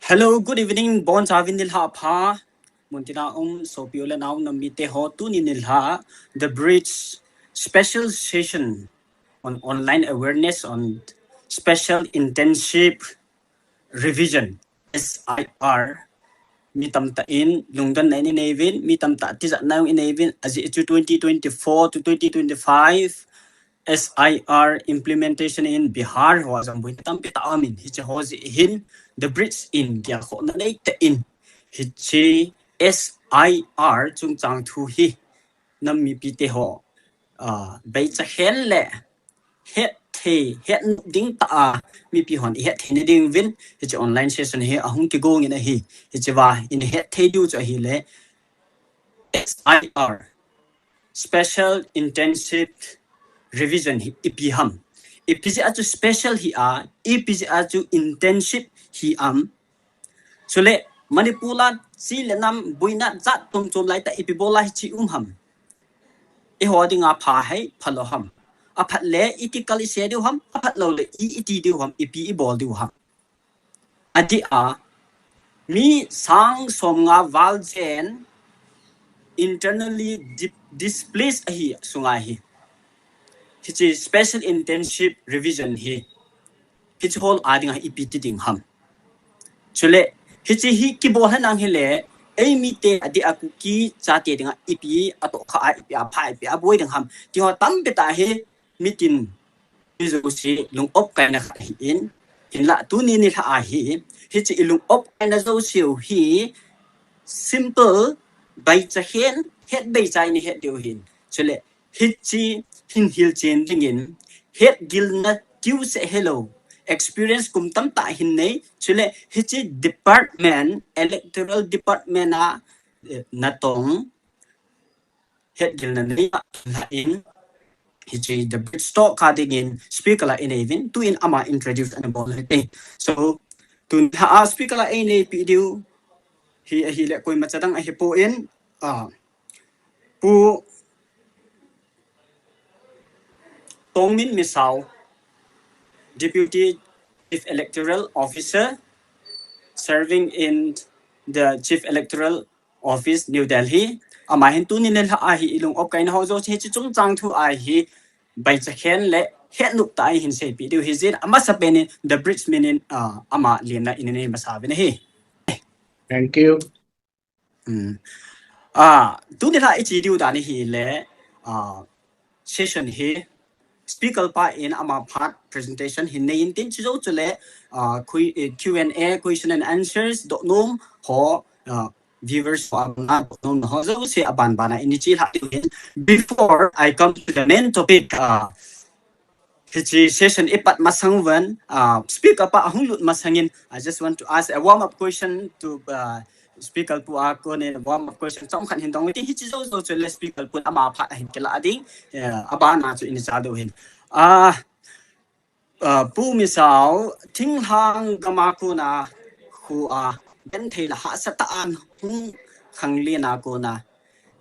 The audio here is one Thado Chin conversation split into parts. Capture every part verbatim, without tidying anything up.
Hello, good evening. Bonchauvin nilhah pha. Muntina um sopi u le nao nam mite ho, tuni nilhah The Bridge special session on online awareness on special intensive revision, S I R. Mi tamtah in lungdonna inei uvin, mi tamtah tijatna inei uvin, ajeh chu twenty twenty-four to twenty twenty-five S I R implementation in Bihar ho jong boina tampi tah aumin, hiche ho jeh hin The Bridge in gelkhohna neitah in hiche S I R chungchang thu hi nam mipite ho, ah, baicha hen le hetthei, het ding tah a mipi hon ihetthei na diuvin hiche online session hi ahung kigong in ahi. Hiche va ihetthei diu chu ahile S I R, Special Intensive Revision hi ipi ham. Ipi jeh a chu special hi a, ipi jeh a chu intensive hi am. Chule Manipur a chi le nam boina jat chom chom lai tah ipi bol a hiche um ham. Eiho dinga pha ham, phalou ham. Aphat le iti kal ise diu ham, aphat lou le i iti diu ham, ipi ibol diu ham. Adeh a, mi sang somnga val jen internally di-, displaced ahi sunga hi. Hiche special intensive revision hi, hiche ho a dinga ipi ti ding ham. Chule, hiche hi kibol henlang hile, eimite adeh a Kuki chate dinga ipi atohkha a, ipi apha, ipi aboi ding ham. Ti ho tampi tah hi, mitin ijouse lung-op kaina khat ahin, hinlah tuni nilhah a hi, hiche ilung-op kaina jouse u hi simple, baicha hen, het baicha in ihet diu ahin. Chule hiche hin hilchen dingin, hetgilna tiuseh helou, experience kum tamtah hin nei, chule hiche department, electoral department a, eh, natong, hetgilna nei a, in, hiche The Bridge Talk a dingin speaker la inei uvin, tuin ama introduce ana bol u hite. So, tun nilhah a speaker la eineipi diu hi ahile koima cha dang ahipon, ah, Pu Tongmin Misao, Deputy Chief Electoral Officer, serving in the Chief Electoral Office, New Delhi. Ama hin tuni nilhah a hi ilung-op kaina ho jouse hiche chungchang thu a hi baicha hen le hetnop tah a ihin seipi diu ahi jeh in, amasapen in The Bridge min in, ah, ama lenna inei masa uvin ahi. Thank you. Hmm. Ah, tuni nilhah iche diu dan ahile, ah, session hi speaker pa in ama phat presentation hin nei intin, chujou chule, ah, Q-, eh, Q and A, question and answers, dohnom ho, ah, viewers ho abana dohnom ho jouse aban bana ini chelhah diu ahin. Before I come to the main topic, ah, hiche session ipat masang uvin, ah, speaker pa ahung lut masangin, I just want to ask a warm-up question to, ah, speaker pu a konin warm-up question chomkhat hin dong ute, hiche jou jou chule speaker pun ama phat ahin kilah ding, eh, abana chu ini chal diu ahin. Ah, ah, Pu Misao, thinglhang gam a kona khu a genthei le hahsatah a hung khanglen a kona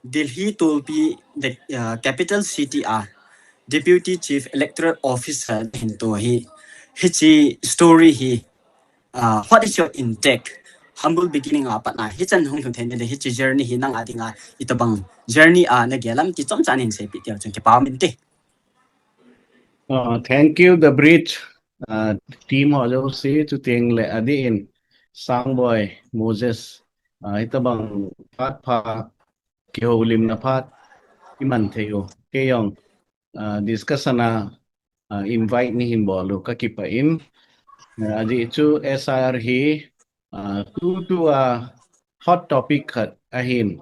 Delhi tolpi, the, uh, capital city a Deputy Chief Electoral Officer hin to hi, hiche story hi, uh, what is your intake? Humble beginning a pat na hichan hung lhun thei na le hiche journey hi nang a dinga itobang journey a nagel ham ti chomcha nahin seipi teu chun kipa um inte. Uh, thank you, The Bridge, uh, team ho jouse, chuteng le adeh in Sangboi, Moses, uh, hitobang phat pha, kihoulimna phat iman thei u. Kei jong, uh, discussion a, uh, invite neihin bol u kakipah in. Uh, ajeh chu S I R hi, uh, tutua hot topic khat ahin.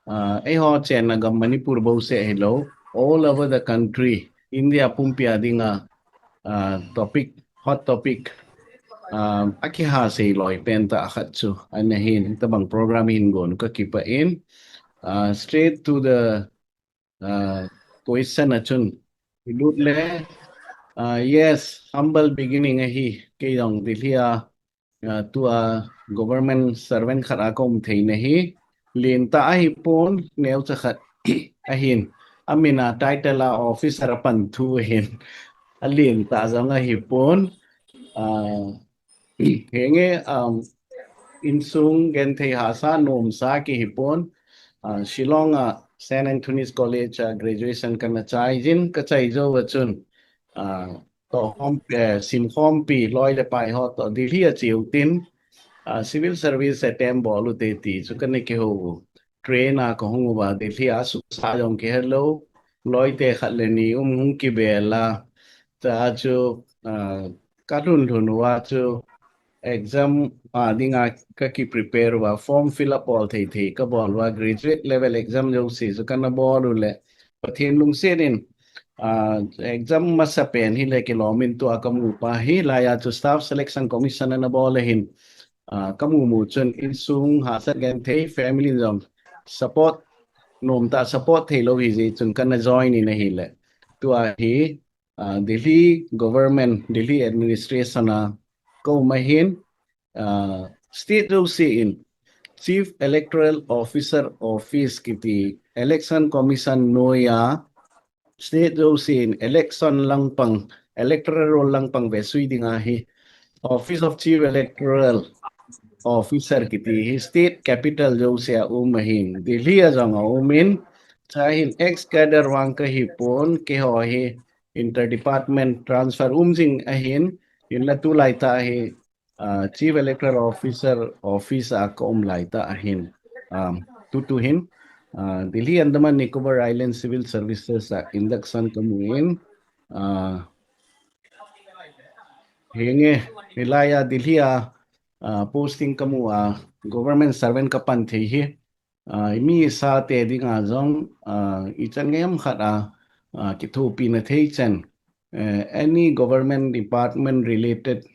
Uh, eiho chenna gam Manipur bouseh hilou, all over the country, India pumpi a dinga, uh, topic, hot topic, uh, akihasei loi pen tah khat chu ana hin, hitobang program hin gon u kakipah in. Uh, straight to the, uh, question a chun ilut le, uh, yes, humble beginning ahi, kei jong Delhi a, uh, tua government servant khat a kaum theina hi lentah ahipon, neocha khat ahin, amin a title a officer apan thu ahin, alentah jong ahipon, uh, henge, um, insung genthei hahsa nomsa kihipon, ah, Shillong a Saint Anthony's College a graduation kana chai jin, kachai jou a chun, ah, tohkhom, eh, simkhompi loi le pai ho toh Delhi a cheu tin, ah, civil service attempt bol ute ti chu kana kihou u. Train a kahung uva Delhi a, suhsa jong kihelou, loite khat le ni um hung kibel a, ta chu, ah, kalhun lhun uva chu exam, ah, dinga kaki prepare uva, form fill up bol thei thei kabol uva, graduate level exam jouse chu kana bol u le Pathen lungset in, ah, exam masapen hile kilom in tua kamu pa hi, laiya chu Staff Selection Commission ana bol ahin, ah, kamu mu chun insung hahsat genthei, family jong support, nomtah support theilou hijeh chun kana join in ahile. Tua hi, ah, Delhi government, Delhi administration a kaum ahin, ah, state jouse in Chief Electoral Officer Office kiti Election Commission noiya state jouse in election langpang, electoral roll langpang vesui dinga hi Office of Chief Electoral Officer kiti hi state capital jouse a um ahin, Delhi a jong aum in, chuin ex-cadre vang kahipon, keiho hi inter-department transfer um jing ahin, hinla tulai tah hi, ah, Chief Electoral Officer Office a kaum lai tah ahin, um, tutu hin, ah, Delhi Andaman Nicobar Island Civil Services a induction kamu in, ah, henge, hilaiya Delhi a, ah, posting kamu a, government servant kapan thei hi, ah, mi sate dinga jong, ah, ichan ngai ham khat a, ah, kithopina thei chan, eh, any government department related,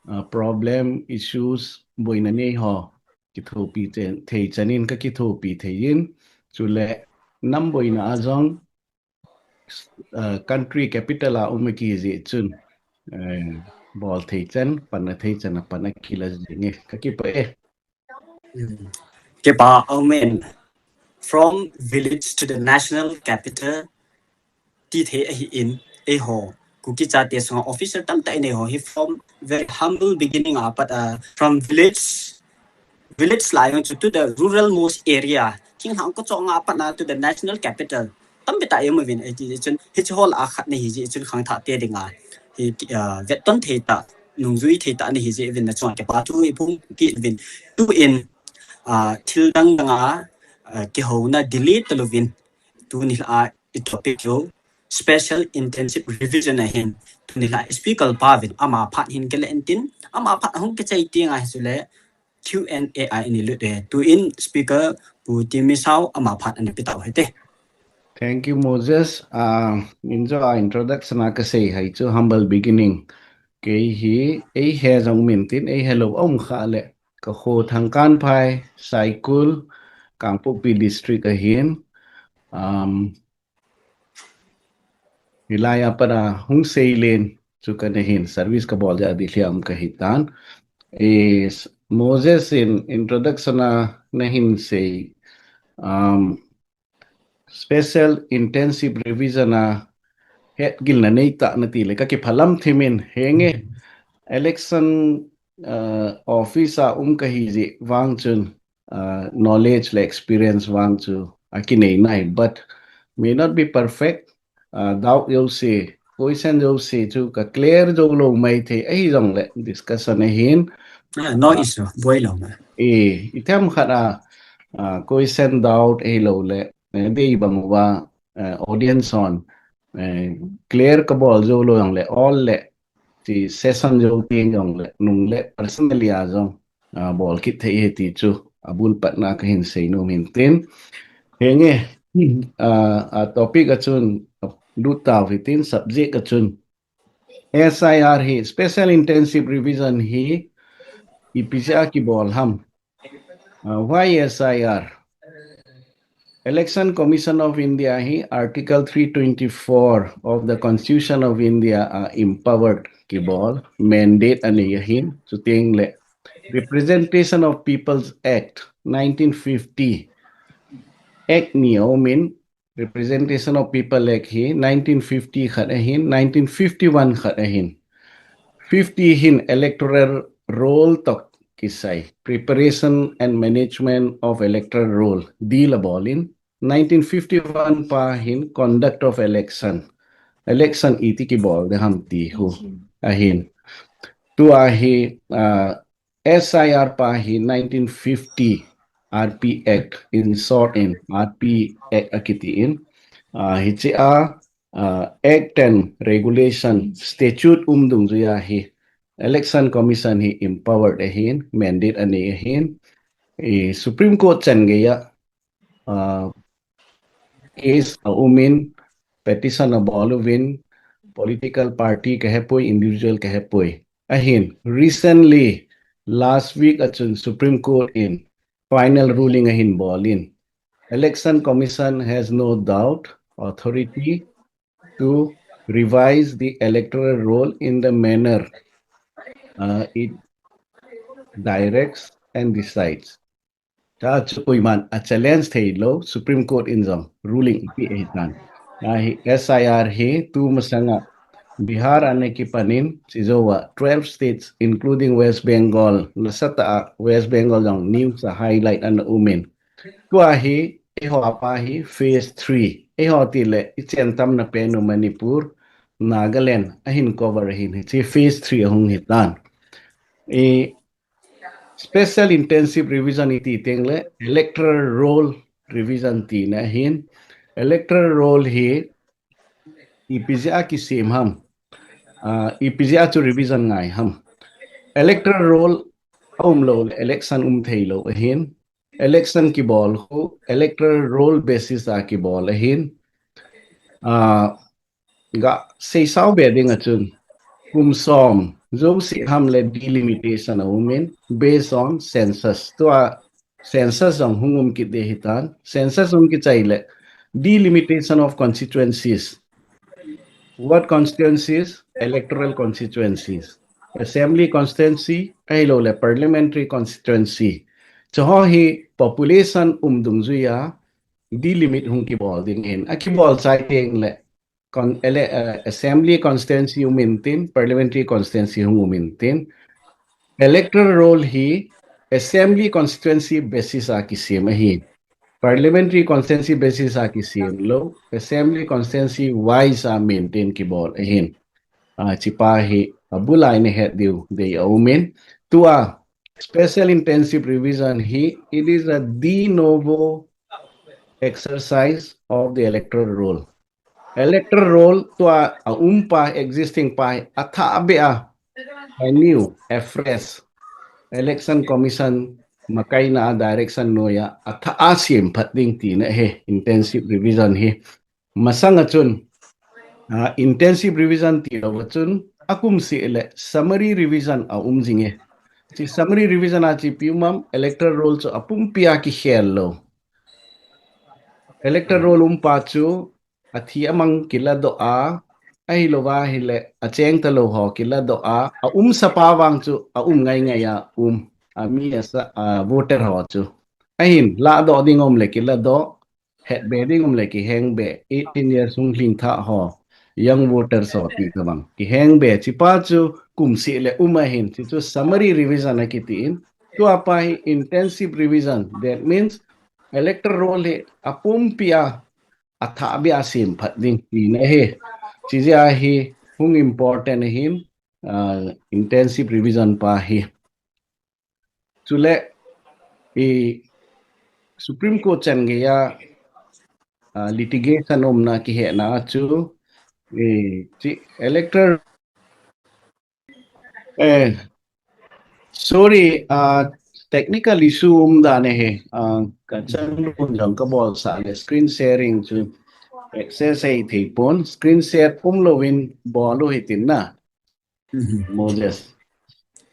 ah, problem, issues, boina nei ho kithopi thei chan in kakithopi thei in, chule nam boina a jong, ah, country capital a um kiti jeh chun, eh, bol thei chan, panna thei chan a panna kila jing e, kakipah e. Mm. Kipa, amen. From village to the national capital, ti thei ahin, eiho Kuki chate sunga officer tamtah inei ho hi from very humble beginning a pat, ah, from village, village lai chu to the rural most area, thinglhang kochonga pat na to the national capital, tampi tah i um uvin, eh, ti chun hiche ho lah a khat nahi jeh chun khangthah te dinga hi, ah, vetton thei tah, nungjui thei tah nahi jeh uvin nachunga kipa thu iphong kit uvin. Tuin, ah, thil dang danga, ah, kihouna delay talouvin, tuni lah a i topic chu special intensive revision ahin, tuni lah a speaker pa vin ama phat hin kile intin, ama phat hung kichai tenga hi chule Q and A a i lut e. Tuin speaker Pu Timisao ama phat ana pe tau hite. Thank you, Moses. Ah, injo a introduction a kasei hai chu humble beginning. Kei hi, eihe jong um intin, eihelou aum kha le, kakho Thangkanphai, Saikul, Kangpokpi District ahin. Um, hilai a pat a hung seilen chu kana hin, service kabol jeh a Delhi a um kahitan. Is Moses in introduction a nahin sei, um, special intensive revision a hetgilna neitah nati le kakiphalam thimin, henge election, uh, office a um kahi jeh vang chun, uh, knowledge le experience vang chu akinei nai, but may not be perfect, uh, doubt jouse, question jouse chu kaclear joulou maithei ahijongle discussion ahin. Ah, no issue, boilou ma. Eh, ithemkhat a, ah, question doubt ahiloule, eh, dei bang uva, eh, audience hon, eh, clear kabol joulou jongle, all le, ti session jou teng jongle, nungle personally a jong, ah, bol kit thei ahi ti chu abul patna kahin seinom in tin. Henge, ah, a topic a chun, lut tau hitin, subject a chun, S I R hi, Special Intensive Revision hi, ipi jeh a kibol ham. Uh, why S I R? Election Commission of India hi Article three twenty-four of the Constitution of India a empowered kibol, mandate anei ahin, chuteng le Representation of People's Act nineteen fifty Act ni aum in, Representation of People Act hi nineteen fifty khat ahin, nineteen fifty-one khat ahin. Fifty hin electoral roll toh kisai, Preparation and Management of Electoral Roll, D la bol in, nineteen fifty-one pa hin Conduct of Election, election iti kibol ding ham ti hu ahin. Tua hi, ah, S I R pa hi nineteen fifty R P Act, in short in R P Act akiti in, ah, hichea, ah, Act and Regulation, Statute um dungjuia hi Election Commission hi empowered ahin, mandate anei ahin, i Supreme Court chan geia, ah, case aum in, petition abol uvin, political party kahepoi, individual kahepoi. Ahin, recently, last week achun Supreme Court in final ruling ahin bol in, Election Commission has no doubt authority to revise the electoral roll in the manner, uh, it directs and decides. Tua chu koiman a challenge theilou, Supreme Court in jong ruling ipi ahitan. Ahi, S I R hi tu masanga Bihar ana kipan in, chujouva twelve states, including West Bengal, nasatah a West Bengal jong news a highlight ana um in. Tua hi, eiho pa hi phase three. Eiho tile, ichen tamna pen u Manipur, Nagaland, ahin cover ahin, hiche phase three ahung hitan. I Special Intensive Revision iti teng le Electoral Roll Revision tina ahin. Electoral Roll hi ipi jeh a kisem ham. Ah, ipi jeh a chu revision ngai ham. Electoral Roll aum lou le election um thei lou ahin. Election kibol khu Electoral Roll basis a kibol ahin. Ah, ga seisao be ding achun, kum som jouse ham le delimitation aum in, based on census. Tua census jong hung um kit ding ahitan. Census hung kichai le delimitation of constituencies. What constituencies? Electoral constituencies. Assembly constituency, ahilou le parliamentary constituency. Chuho hi population um dungjuia delimit hung kibol ding ahin. Akibol chai teng le con-, ele-, uh, assembly constituency um intin, parliamentary constituency hung um intin. Electoral roll hi assembly constituency basis a kisem ahi. Parliamentary constituency basis a kisem lou, assembly constituency wise a maintain kibol ahin. Ah, hichepa hi abul a ihet diu dei aum in. Tua special intensive revision hi, it is a de novo exercise of the electoral roll. Electoral roll tua aum pa, existing pa, athah beh a, a new, a fresh, Election Commission makaina a direction noiya athah a semphat ding tina ahi, intensive revision hi. Masang a chun, ah, intensive revision tilou a chun, akum seh le summary revision aum jing e. Hiche summary revision a chu ipi um ham, electoral roll chu apumpi a kikhel lou. Electoral roll um pa chu athi amang kiladoh a, ahilouva ahile acheng talou ho kiladoh a, aumsa pa vang chu aum ngai ngai a um, ami asa, a voter ho chu. Ahin, ladoh ding um le kiladoh, hetbe ding um le kihengbe, eighteen years hung lhing thah ho, young voters ho ti tabang kihengbe, hichepa chu kum seh le um ahin, hiche chu summary revision akiti in. Tua pa hi intensive revision, that means electoral roll hi apumpi a athah beh a semphat ding tina ahi. Hiche jeh a hi hung important ahin, ah, intensive revision pa hi. Chule, i Supreme Court chan geiya, ah, litigation umna kihetna chu, i, hiche electoral, eh, sorry, ah, technical issue um dan ahi, ah, kachanu jong kabolsah le screen sharing chu access ahithei pon, screen share umlouvin bol u hitin na. Mhm. Moses.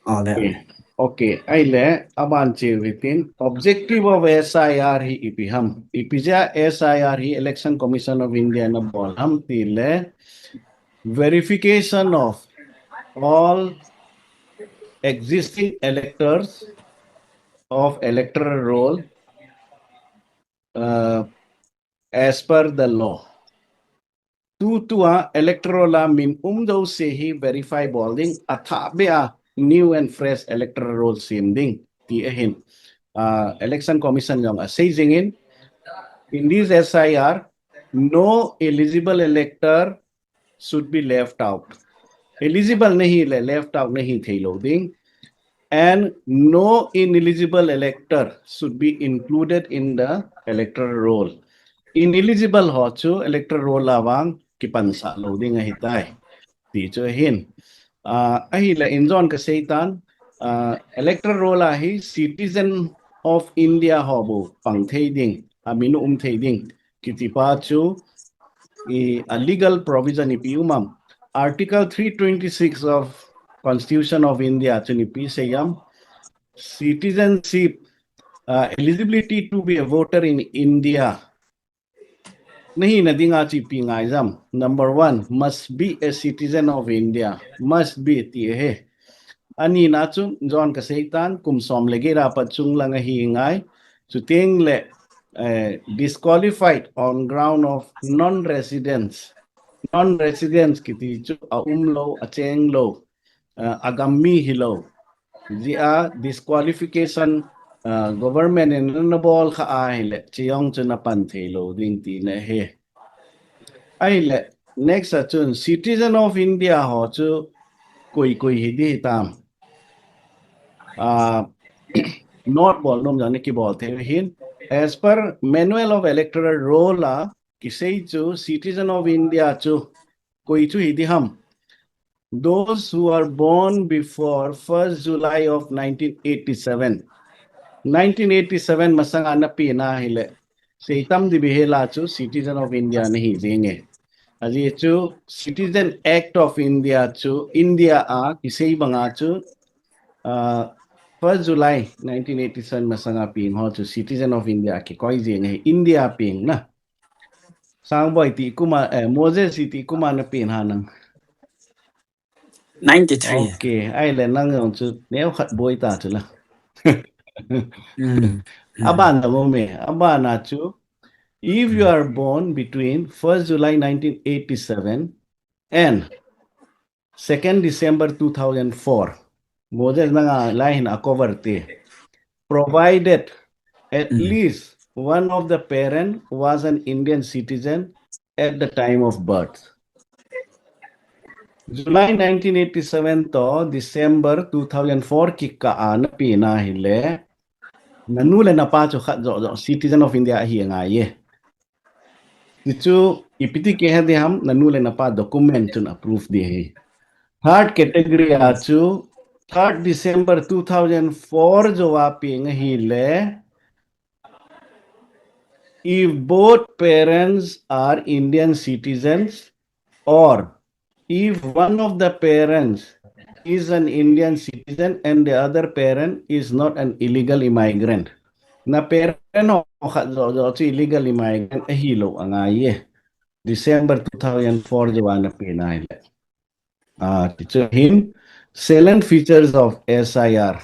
Ah, le. Okay. Okay, ahile, aban cheu hitin, objective of S I R hi ipi ham. Ipi jeh a S I R hi Election Commission of India in abol ham tile, verification of all existing electors of electoral roll, uh, as per the law. Tutua electoral a min um jouse hi verify bol ding, athah beh a new and fresh electoral roll sem ding ti ahin. Uh, Election Commission jong asei jingin, in this S I R, no eligible elector should be left out. Eligible nahi le left out nahi thei lou ding. And no ineligible elector should be included in the electoral roll. Ineligible ho chu electoral roll a vang kipansah lou ding ahitai. Ti chu ahin. Uh, ahile in jong kasei tan, uh, electoral roll a hi citizen of India ho bou pang thei ding, amin u um thei ding kiti pa chu i, a legal provision ipi um am. Article three twenty-six of Constitution of India chu ipi sei am. Citizenship, uh, eligibility to be a voter in India nahina dinga chu ipi ngai jam. Number one, must be a citizen of India. Must be ti ahi. Anina chu in jong kasei tan, kum som le get a pat chunglang ahi ngai. Chuteng le, eh, disqualified on ground of non-residence. Non-residence kiti chu aum lou, acheng lou, uh, agam mi hilou. Jia disqualification, uh, government in ana bol kha ahile, chi jong chu ana pan thei lou ding tina ahi. Ahile, next a chun citizen of India ho chu koi koi hi ding tam. Uh, note bol nom jong ana kibol thei hin. As per Manual of Electoral Roll a kisei chu citizen of India chu koi chu hi ding ham. Those who are born before first July of nineteen eighty-seven. Nineteen eighty-seven masanga ana pen ahile, seitam ding bihela chu citizen of India nahi jinge. Ajeh chu Citizen Act of India chu India a kisei banga chu, uh, first July nineteen eighty-seven masanga peng ho chu citizen of India kikoi jinge, India peng na. Sangboi ti kum a, eh, Moses ti kum a na pen ha nang. Ninety-three. Okay, ahile nang jong chu neo khat boi ta chu la. Mm. Aban na mo me, aban na chu, if you are born between first July nineteen eighty-seven and second December two thousand four, Moses nanga lai hin a cover te, provided at Mm. least one of the parent was an Indian citizen at the time of birth. July nineteen eighty-seven to December two thousand four kikah a na pen ahile, nanu le napa chu khat joh joh citizen of India ahi angaiye. Ti chu ipi ti kihe ding ham, nanu le napa document chun approve ding ahi. Third category a chu third December two thousand four jou a peng ahile, if both parents are Indian citizens or if one of the parents is an Indian citizen and the other parent is not an illegal immigrant. Na parent ho khat joh joh chu illegal immigrant ahilou angaiye. December two thousand four jou a na pen ahile. Ah, ti chu hin, salient features of S I R.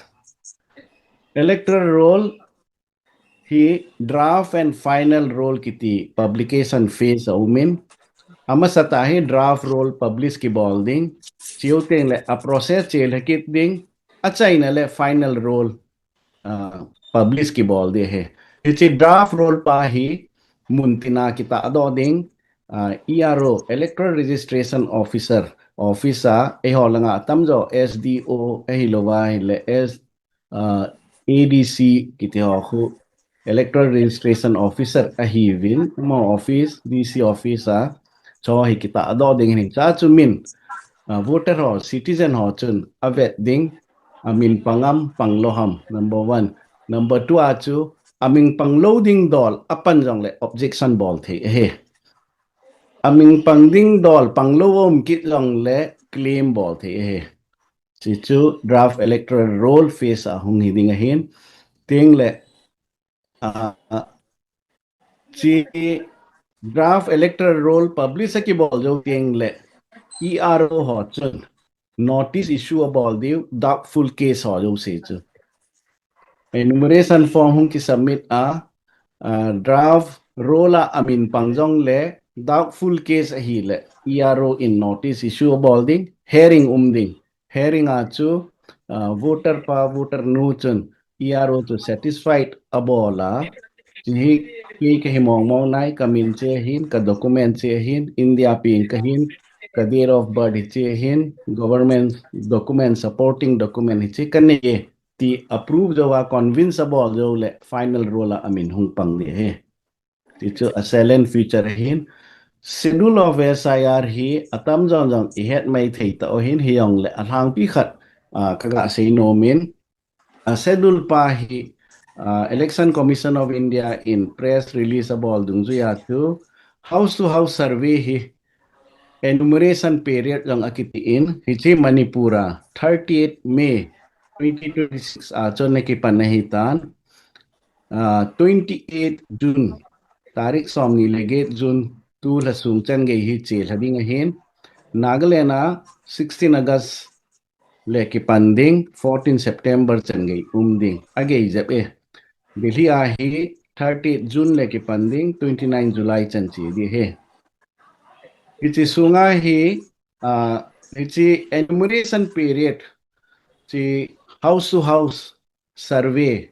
Electoral roll hi draft and final roll kiti publication phase a umin. Amasa tah hi draft roll publish kibol ding. Chuteng le a process chelha kit ding. Achaina le final roll, ah, publish kibol ding ahi. Hiche draft roll pa hi mun tina kitahdoh ding, ah, E R O, Electoral Registration Officer, office a, eiho langa atamjo S D O ahilouva ahile S, ah, A D C kiti ho khu Electoral Registration Officer ahiuvin, mo office, D C office a, chu hi kitahdoh ding ahi. Chua chu min, ah, voter ho, citizen ho chun avet ding, amin pang am, pang lou ham, number one. Number two a chu, amin pang lou ding dol apan jongle objection bol thei ahi. Amin pang ding dol pang lou um kit jongle claim bol thei ahi. Ti chu draft electoral roll phase a hung hi ding ahin. Teng le, ah, hiche draft electoral roll publish akibol jou teng le E R O ho chun notice issue abol diu doubtful case ho jouse chu. Enumeration form hung kisubmit a, ah, draft roll a amin pang jongle doubtful case ahile E R O in notice issue abol ding, hearing um ding. Hearing a chu uh, voter pa voter nu chun E R O chu satisfied abol a, chi hi kei ka hi mong mong nai, ka min che hin, ka document che hin, India pin ka hin, ka date of birth hi che hin, government document, supporting document hi che ka nei e, ti approve jo a, convince abol jo le final roll a amin hung pang ding ahi. Ti chu a salient feature ahin. Schedule of S I R hi atam jong jong i het mai thei ta u ahin, hi jong le a lhangpi khat, ah, ka ga sei nom in, a schedule pa hi, ah, Election Commission of India in press release abol dungjuia chu house to house survey hi enumeration period jong akiti in, hiche Manipur a thirtieth May twenty twenty-six a chun ana kipan ahi tan. Ah, twenty-eight June, tarik somni le get June, tulha sung chan gei hi chelha ding ahin. Nagaland a sixteen August le kipan ding, fourteen September chan gei um ding. Agei jep e. Delhi a hi thirtieth June le kipan ding, twenty-nine July chan che ding ahi. Hiche sunga hi, ah, hiche enumeration period, chi house to house survey,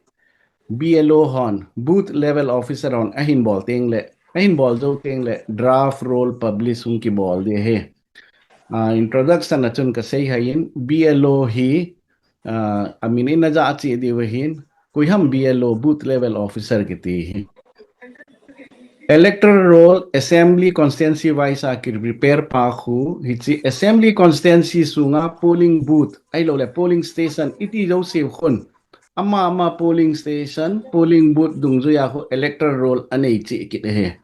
B L O hon, booth level officer hon ahin bol teng le, ahin bol jou teng le draft roll publish hung kibol ding ahi. Ah, introduction a chun ka sei hai in, B L O hi, ah, amin in aja che diu ahin, koi ham B L O, booth level officer kiti hi. Electoral roll assembly constituency wise a ki prepare pa khu, hiche assembly constituency sunga polling booth, ahilou le polling station, iti jouse khun, ama ama polling station, polling booth dungjuia khu electoral roll anei che kit ahi.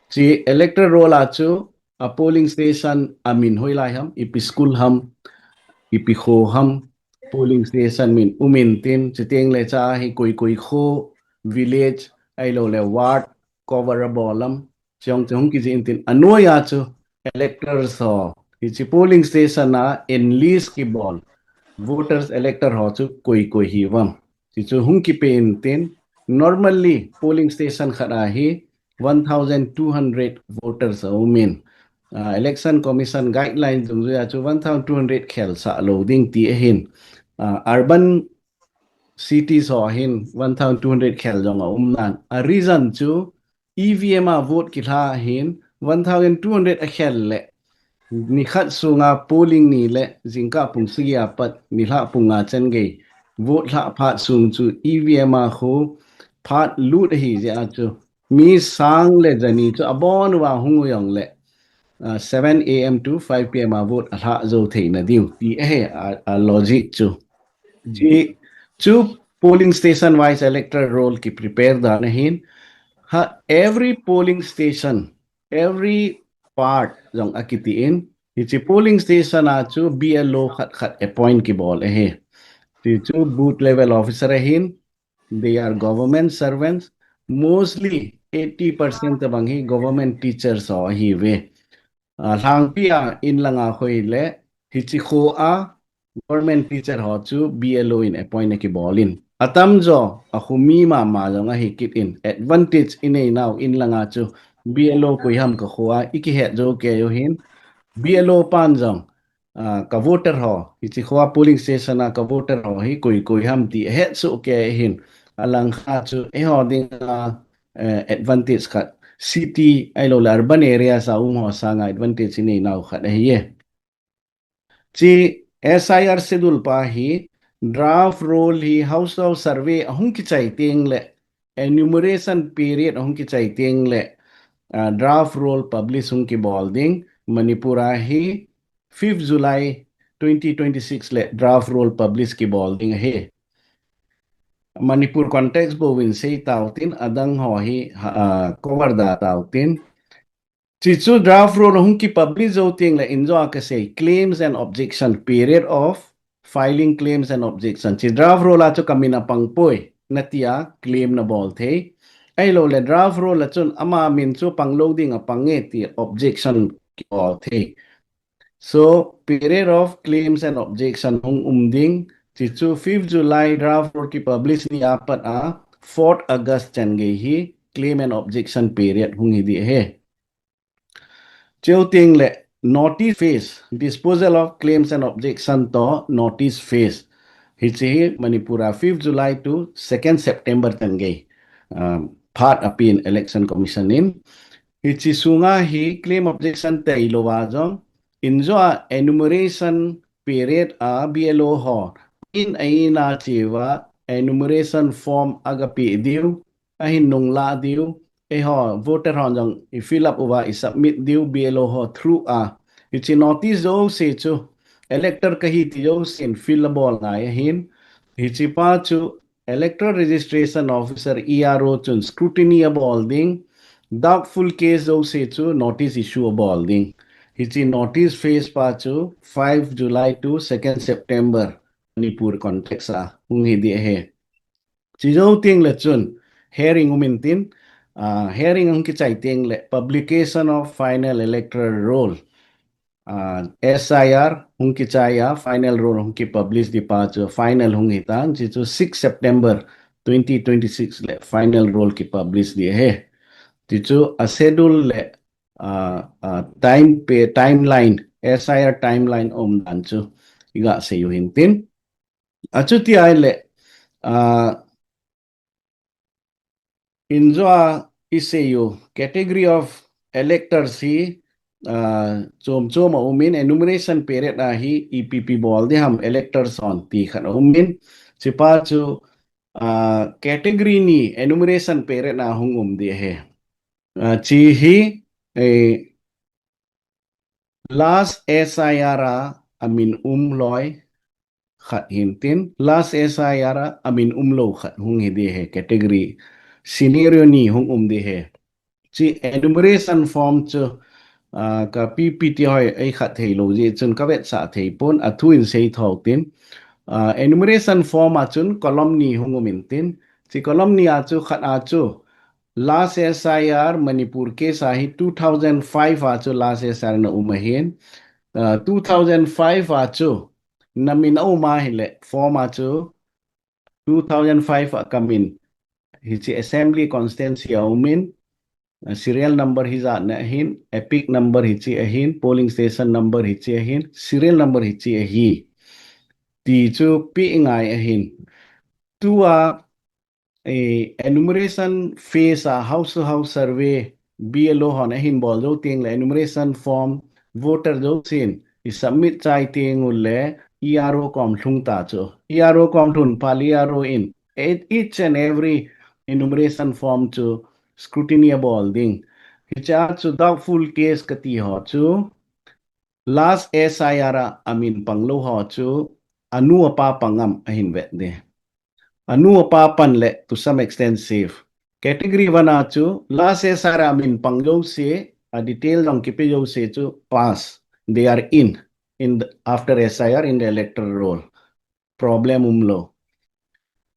Chi electoral roll a chu a polling station amin hoilai ham, ipi school ham, ipi kho ham, polling station min um intin, chuteng le cha hi koi koi kho, village, ahilou le ward, cover abol lam, chong chong kijih intin, anoiya chu electors ho, hiche polling station a enlist kibol voters, elector ho chu koi koi hi uvam, ti chu hung kipe intin, normally polling station khat a hi one thousand two hundred voters aum in, ah, Election Commission guideline dungjuia chu one thousand two hundred khel sah lou ding ti ahin, ah, urban cities ho hin one thousand two hundred khel jong aum nan. A reason chu E V M a vote kilha hin one thousand two hundred akhel le, nikhat sunga polling ni le jingkah pung sagi a pat nilhah pung nga chan gei vote lhah phat sung chu E V M a khu phat lut ahi jeh a chu mi sang le jani chu abon uva hung u jong le, ah, seven A M to five P M a vote alhah jou theina diu ti ahi a, a logic chu. Chi chu polling station wise electoral roll ki prepare dan ahin, ha every polling station, every part jong akiti in, hiche polling station a chu B L O khat khat appoint kibol ahi. Ti chu booth level officer ahin, they are government servants, mostly eighty percent tabang hi government teachers ho ahiuve. Ah, lhangpi a in langa khoi le, hiche kho a government teacher ho chu B L O in appoint akibol in. Atam jo, akho mi mama jong ahi kit in, advantage inei nau in langa chu B L O koi ham ka kho a, ikihet jou kei u hin, B L O pan jong, ah, ka voter ho, hiche kho a polling station a ka voter ho hi koi koi ham ti ahet soh kei u hin, alang khat chu eiho dinga, eh, advantage khat, city ahilou le urban areas a um ho sanga advantage inei nau khat ahi e. Chi S I R schedule pa hi draft roll hi house to house survey ahung kichai teng le, enumeration period ahung kichai teng le, ah, draft roll publish hung kibol ding, Manipur a hi fifth July twenty twenty-six le draft roll publish kibol ding ahi. Manipur context bou in sei tau tin, adang ho hi, ha, ah, cover da tau tin. Chi chu draft roll hung ki publish jou teng le in jo a ka sei, claims and objection, period of filing claims and objection. Chi draft roll a chu ka min apang poi, na tia claim na bol thei. Ahilou le draft roll a chun ama min chu pang lou ding apang e ti objection ki bol thei. So, period of claims and objection hung um ding, chi chu fifth July draft roll ki publish ni a pat a, fourth August chan gei hi claim and objection period hung hi ding ahi. Chuteng le notice phase, disposal of claims and objection to notice phase. Hiche hi Manipur a fifth July to second September chan gei, ah, phat apen Election Commission in. Hiche sunga hi claim objection tailou va jong, injo a enumeration period a B L O ho in a in a cheuva enumeration form aga pe diu, ahin nungla diu, eiho voter hon jong i fill up uva i submit diu B L O ho through a. Hiche notice jouse chu elector kahi ti jousen fill abol ngai ahin. Hiche pa chu Electoral Registration Officer, E R O, chun scrutiny abol ding, doubtful case jouse chu notice issue abol ding. Hiche notice phase pa chu five July to second September, Manipur context a hung hi ding ahi. Chujou teng le chun hearing um intin, ah, hearing hung kichai teng le publication of final electoral roll, ah, S I R hung kichai a, final roll hung kipublish ding pa chu final hung hitan, chuchu six September twenty twenty-six le final roll kipublish ding ahi. Chuchu a schedule le, ah, ah, time pe-, timeline, S I R timeline um dan chu iga seiyu hintin. Achuti ahile, ah, injo a iseiyu category of electors hi, ah, chom chom aumin, enumeration period a hi ipi ipi bol ding ham electors hon ti khat aumin. Chupa chu, ah, category ni enumeration period a hung um ding ahi. Ah, chuhi, eh, last S I R a amin um loi khat hintin, last S I R a amin umlou khat hung hi ding ahi, category scenario ni hung um ding ahi. Chu enumeration form chu, ah, ka P P T hoi ei khat theilou jeh chun ka vetsah thei pon, athu in sei thou tin. Ah, enumeration form a chun column ni hung um intin. Chu column ni a chu khat a chu last S I R Manipur case a hi two thousand five a chu last S I R na um ahin. Ah, two thousand five a chu namin a um ahile form a chu two thousand five a kamin hiche assembly constituency a umin, ah, serial number hijat na ahin, EPIC number hiche ahin, polling station number hiche ahin, serial number hiche ahi ti chu pe ngai ahin. Tua, eh, enumeration phase a house to house survey B L O hon ahin bol jou teng le enumeration form voter jousen i submit chai teng ule E R O kom lhung ta chu. E R O kom lhun phat le E R O in e-, each and every enumeration form chu scrutiny abol ding. Hiche a chu doubtful case kati ho chu last S I R a amin panglou ho chu anu apa pang am ahin vet ding. Anu apa pan le to some extent safe. Category one a chu last S I R a amin pang jouse, a detail jong kipe jouse chu pass. They are in, in the, after S I R in the electoral roll. Problem umlou.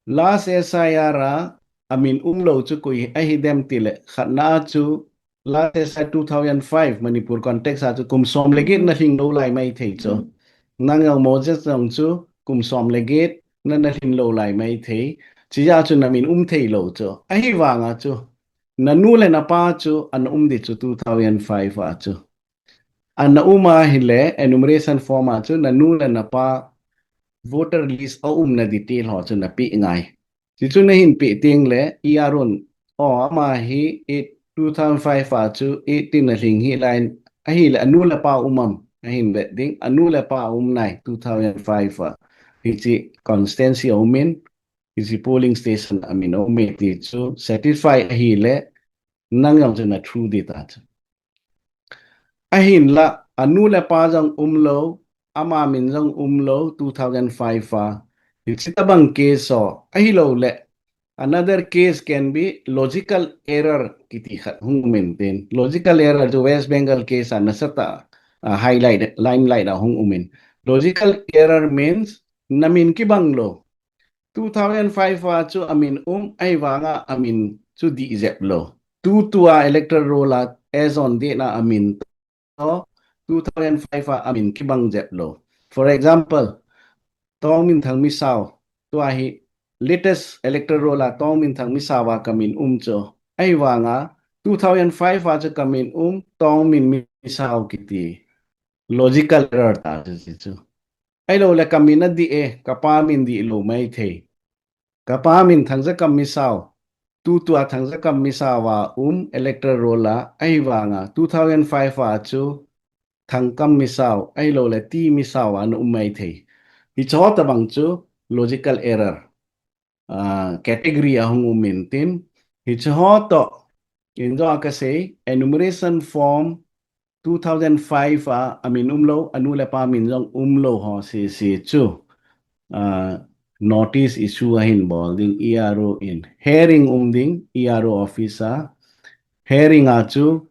Last S I R a amin umlou chu koi ahi dem tile, khatna a chu last S I R two thousand five Manipur context a chu kum som le get na lhinglou lai maithei chu. Nang jong Moses jong chu kum som le get na na lhinglou lai maithei. Chuti a chu namin um theilou chu. Ahivanga chu nanu le napa chu ana um ding chu two thousand five a chu. Ana um ahile enumeration form a chu nanu le napa voter list a umna detail ho chu na pe ngai. Chuchu nahin pe teng le E R O in, o, ama hi eight, two thousand five a chu eighteen na lhing hi lai in, ahile anu le apa um am ahin vet ding, anu le apa um nai two thousand five a. Hiche constituency a umin, hiche polling station a amin a ume ti chu satisfy ahile, nang jong chu na through ding ta chu. Ahinla, anu le apa jong umlou, ama min jong umlou, two thousand five a. Hiche tabang case ho, ahilou le. Another case can be logical error kiti khat hung um intin. Logical error chu West Bengal case a nasatah a, ah, highlight, limelight a hung um in. Logical error means namin kibang lou. Two thousand five a chu amin um, ahivanga amin chu dih jep lou. Tutua electoral roll a as on date na amin to, two thousand five a amin kibang jep lou. For example, Tongminthang Misao, tua hi latest electoral roll a Tongminthang Misao a kamin um chu. Ahivanga two thousand five a chu kamin um, Tongmin Misao kiti. Logical error ta chu, chu, chu. Ahilou le ka min adih e, ka pa min dih lou maithei. Ka pa min Thangzakam Misao. Tutua Thangzakam Misao a um electoral roll a, ahivanga two thousand five a chu Thangkam Misao, ahilou le T Misao a na um maithei. Hicheho tabang chu logical error. Ah, category a hung um intin. Hicheho toh, in jong a kasei, enumeration form two thousand five a, amin umlou, anu le apa min jong umlou ho sese chu. Ah, notice issue ahin bol ding E R O in. Hearing um ding E R O office a. Hearing a chu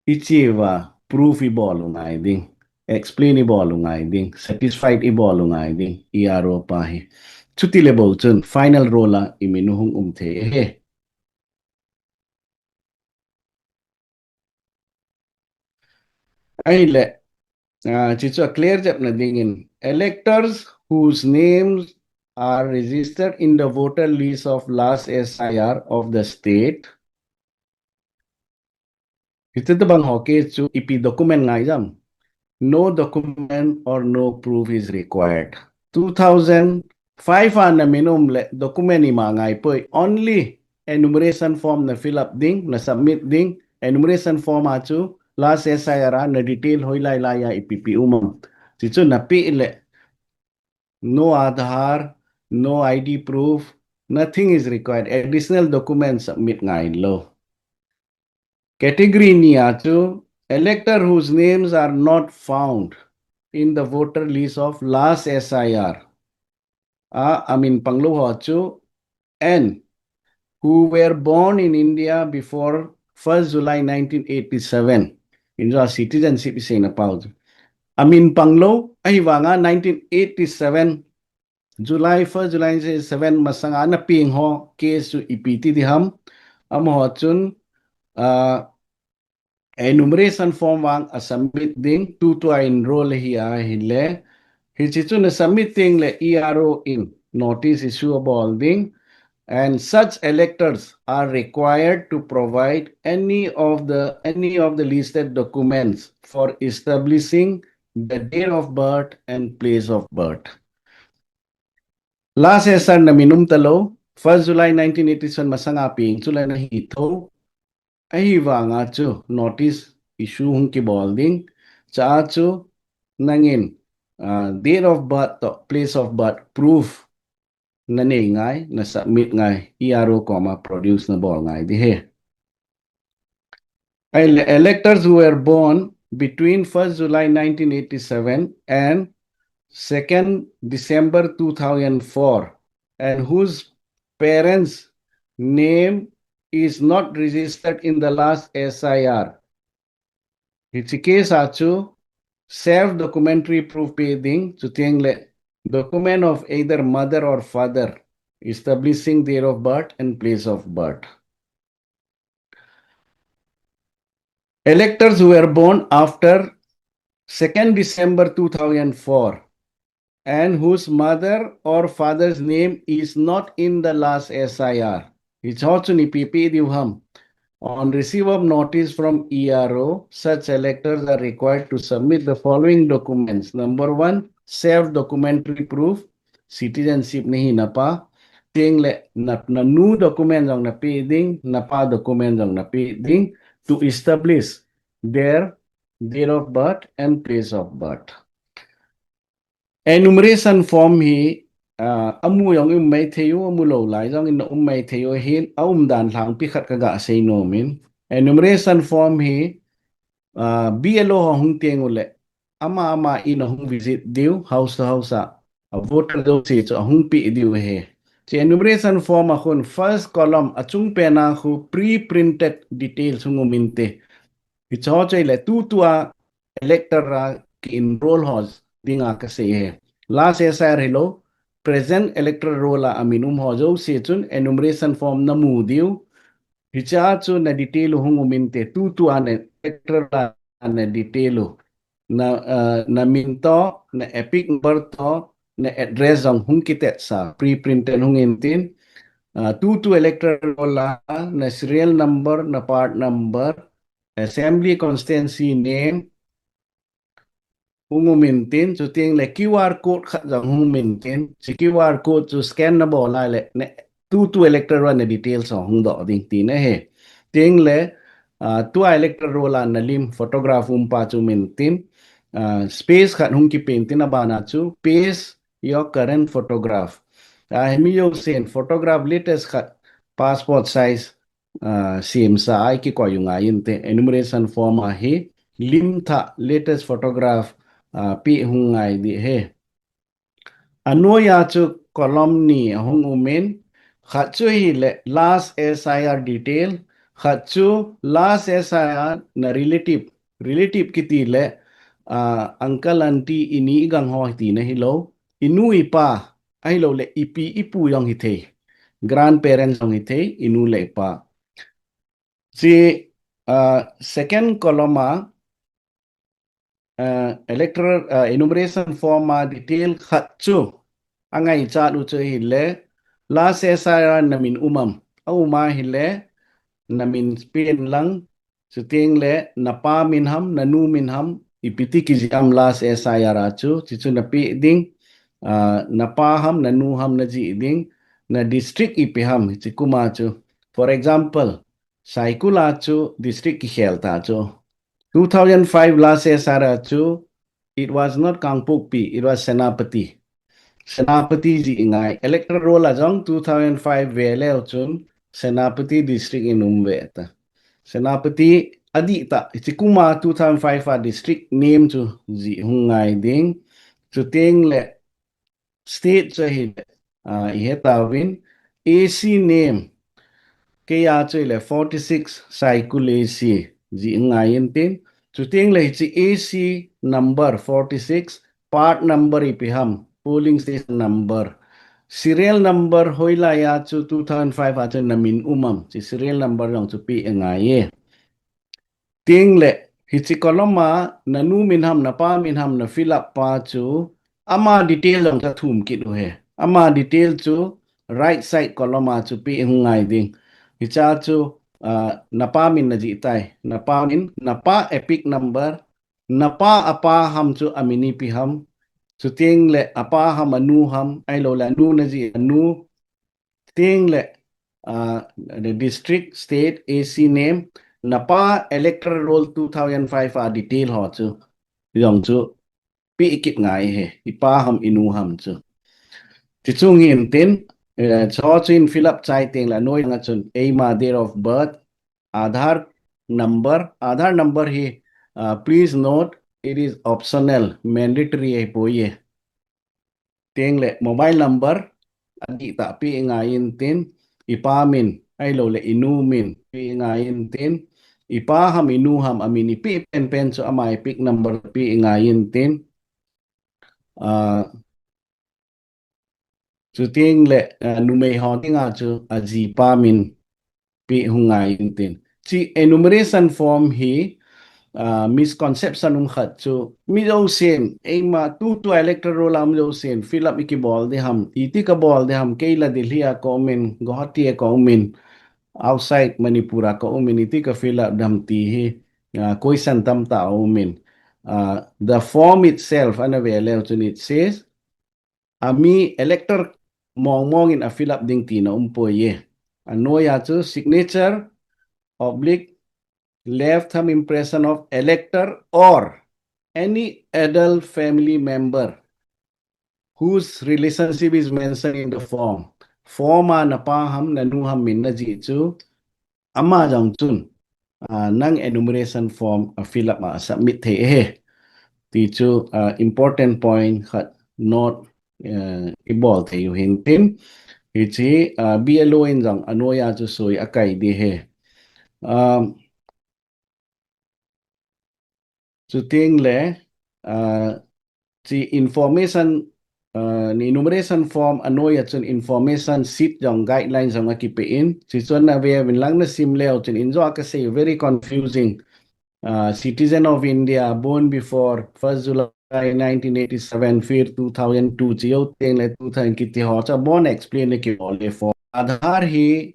ichea proof ibol u ngai ding. Explain ibol u ngai ding. Satisfied ibol u ngai ding. E R O pa hi. Chuti le bou chun final roll a imin u hung um thei ahi. Ahile, ah, hichu a clear jep na dingin, electors whose names are registered in the voter list of last S I R of the state. Hiche tabang ho case chu ipi document ngai ham? No document or no proof is required. Two thousand five a na min um le document ima ngai poi. Only enumeration form na fill up ding, na submit ding. Enumeration form a chu last S I R a na detail hoilai lai a ipi ipi um am. Hichu na pe le no Aadhaar, no I D proof, nothing is required. Additional document submit ngai lou. Category ni a chu, elector whose names are not found in the voter list of last S I R. A, amin panglou ho chu, and who were born in India before first July nineteen eighty-seven. In jong a citizenship isei na pau chu. Amin panglou, ahivanga nineteen eighty-seven July, first July seven masanga na peng ho case chu ipi ti ding ham. Amaho chun, ah, enumeration form vang a submit ding, tutua enroll ahi ahile. Hiche chu na submit teng le E R O in notice issue abol ding. And such electors are required to provide any of the, any of the listed documents for establishing the date of birth and place of birth. Last S I R na min um talou, first July nineteen eighty-seven masanga peng chu le na hi thou. Ahivanga chu notice issue hung kibol ding. Hiche a chu nangin, ah, date of birth toh place of birth proof na nei ngai, na submit ngai, E R O koma produce na bol ngai ding ahi. Ele-, electors who were born between first July nineteen eighty-seven and second December two thousand four, and whose parents' name is not registered in the last S I R. Hiche case a chu self documentary proof pe ding, chuteng le document of either mother or father establishing date of birth and place of birth. Electors who were born after second December two thousand four and whose mother or father's name is not in the last S I R. Hicheho chun ipi pe diu ham. On receipt of notice from E R O, such electors are required to submit the following documents. Number one, self documentary proof, citizenship na hi na pa. Chuteng le na, na nu document jong na pe ding, na pa document jong na pe ding to establish their date of birth and place of birth. Enumeration form hi, ah, amu jong um maithei u, amu lou lai jong in um maithei u ahin, aum dan lhangpi khat ka ga sei nom in. Enumeration form hi, ah, B L O ho hung teng u le, ama ama in ahung visit diu, house to house a, a voter jouse chu ahung pe diu ahi. Hiche enumeration form a khun first column a chung pen a khu pre-printed details hung um inte. Hicheho chu ahile tutua elector a ki enroll ho dinga ka sei ahi. Last S I R hilou, present electoral roll a amin um ho jouse chun enumeration form na mu diu. Hiche a chu na detail u hung um inte, tutua na electoral a na detail u. Na, ah, na min toh, na EPIC number toh, na address jong hung kitetsa, pre-printed hung intin. Ah, tutua electoral roll a, na serial number, na part number, assembly constituency name, hung um intin, chuteng le Q R code khat jong hung um intin, hiche Q R code chu scan nabol a le, ne, tutu electoral roll a na details ho hung doh ding tina ahi. Chuteng le, ah, tua electoral roll a nalim photograph um pa chu um intin, ah, space khat hung kipen tin abana chu paste your current photograph. Ah, himi jousen photograph latest khat passport size, ah, semsa a ikikoi u ngai inte, enumeration form a hi lim thah latest photograph, ah, peh hung ngai ding ahi. Anoiya chu column ni ahung um in, khat chu hile last S I R detail, khat chu last S I R na relative, relative kiti le, ah, uncle, aunty, ini igang ho tina hilou, inu ipa, ahilou le ipi ipu jong hithei, grandparents jong hithei, inu le ipa. Hiche, ah, second column a, ah, electoral, ah, enumeration form a detail khat chu angaichat u chu hile, last S I R a namin um am, aum a hile, namin pen lang, chuteng le napa min ham, nanu min ham, ipi ti kijih am last S I R a chu, hichu napeh ding, ah, napa ham, nanu ham najih ding, na district ipi ham, hiche kum a chu. For example, Saikul a chu district kikhel ta chu. Two thousand five last S I R a chu, it was not Kangpokpi, it was Senapati. Senapati jih ngai. Electoral roll a jong two thousand five ve leu chun Senapati district in um ve ta. Senapati adih ta, hiche kum a two thousand five a district name chu jih hung ngai ding. Chuteng le state chu hile, ah, ihe tauvin, A C name, keiya chu hile forty-six Saikul A C jih ngai intin. Chuteng le hiche A C number forty-six, part number ipi ham, polling station number, serial number hoilai a chu two thousand five a chu namin um am, hiche serial number jong chu peh angai e. Chuteng le, hiche column a nanu min ham, napa min ham na fill up pa chu, ama detail jong chu athum kit u ahi. Ama detail chu right side column a chu peh hung ngai ding. Hiche a chu, ah, napa min najih tai. Napa min, napa EPIC number, napa apa ham chu amin ipi ham. Chuteng le apa ham, anu ham, ahilou le anu najih anu. Chuteng le, ah, the district, state, A C name, napa electoral roll two thousand five a detail ho chu, jong chu peh kit ngai ahi, ipa ham, inu ham chu. Hiche chung hin tin, eh, hiche chu in fill up chai teng le, anoi langa chun, eima date of birth, Aadhaar number, Aadhaar number hi, ah, please note, it is optional, mandatory ahipoi e. Chuteng le mobile number, adih tah peh ngai intin, ipa min, ahilou le inu min, peh ngai intin, ipa ham, inu ham, amin ipi penpen chu ama EPIC number peh ngai intin. Ah, chuteng le, ah, numei ho dinga chu ajipa min peh hung ngai intin. Hiche enumeration form hi, ah, misconception um khat chu, mi jousen, eima tutu electoral roll a um jousen, fill up ikibol ding ham, iti kabol ding ham, kei la Delhi a ka um in, Guwahati a ka um in, outside Manipur a ka um in, iti ka fill up ding ham ti hi, ah, question tamtah aum in. Ah, the form itself, ana ve leu chun it says, ami elector mong mong in a fill up ding tina umpoi e. Anoiya chu signature, oblique, left thumb impression of elector or any adult family member whose relationship is mentioned in the form. Form a napa ham, nanu ham min najih chu, ama jong chun, ah, nang enumeration form a fill up a submit thei ahi. Ti chu, ah, important point khat note, eh, ibol thei u hintin. Hiche, ah, B L O in jong anoiya chu soi akai ding ahi. Um, chuteng le, ah, hiche information, ah, enumeration form anoiya chun information sheet jong guidelines jong akipe in. Hiche chu ana ve uvin lang, nasim leu chun in jong kasei very confusing. Ah, citizen of India, born before first July nineteen eighty-seven, fir two thousand two, hiche jou teng le two thousand kiti ho chu abon explain le kibol le form. Aadhaar hi,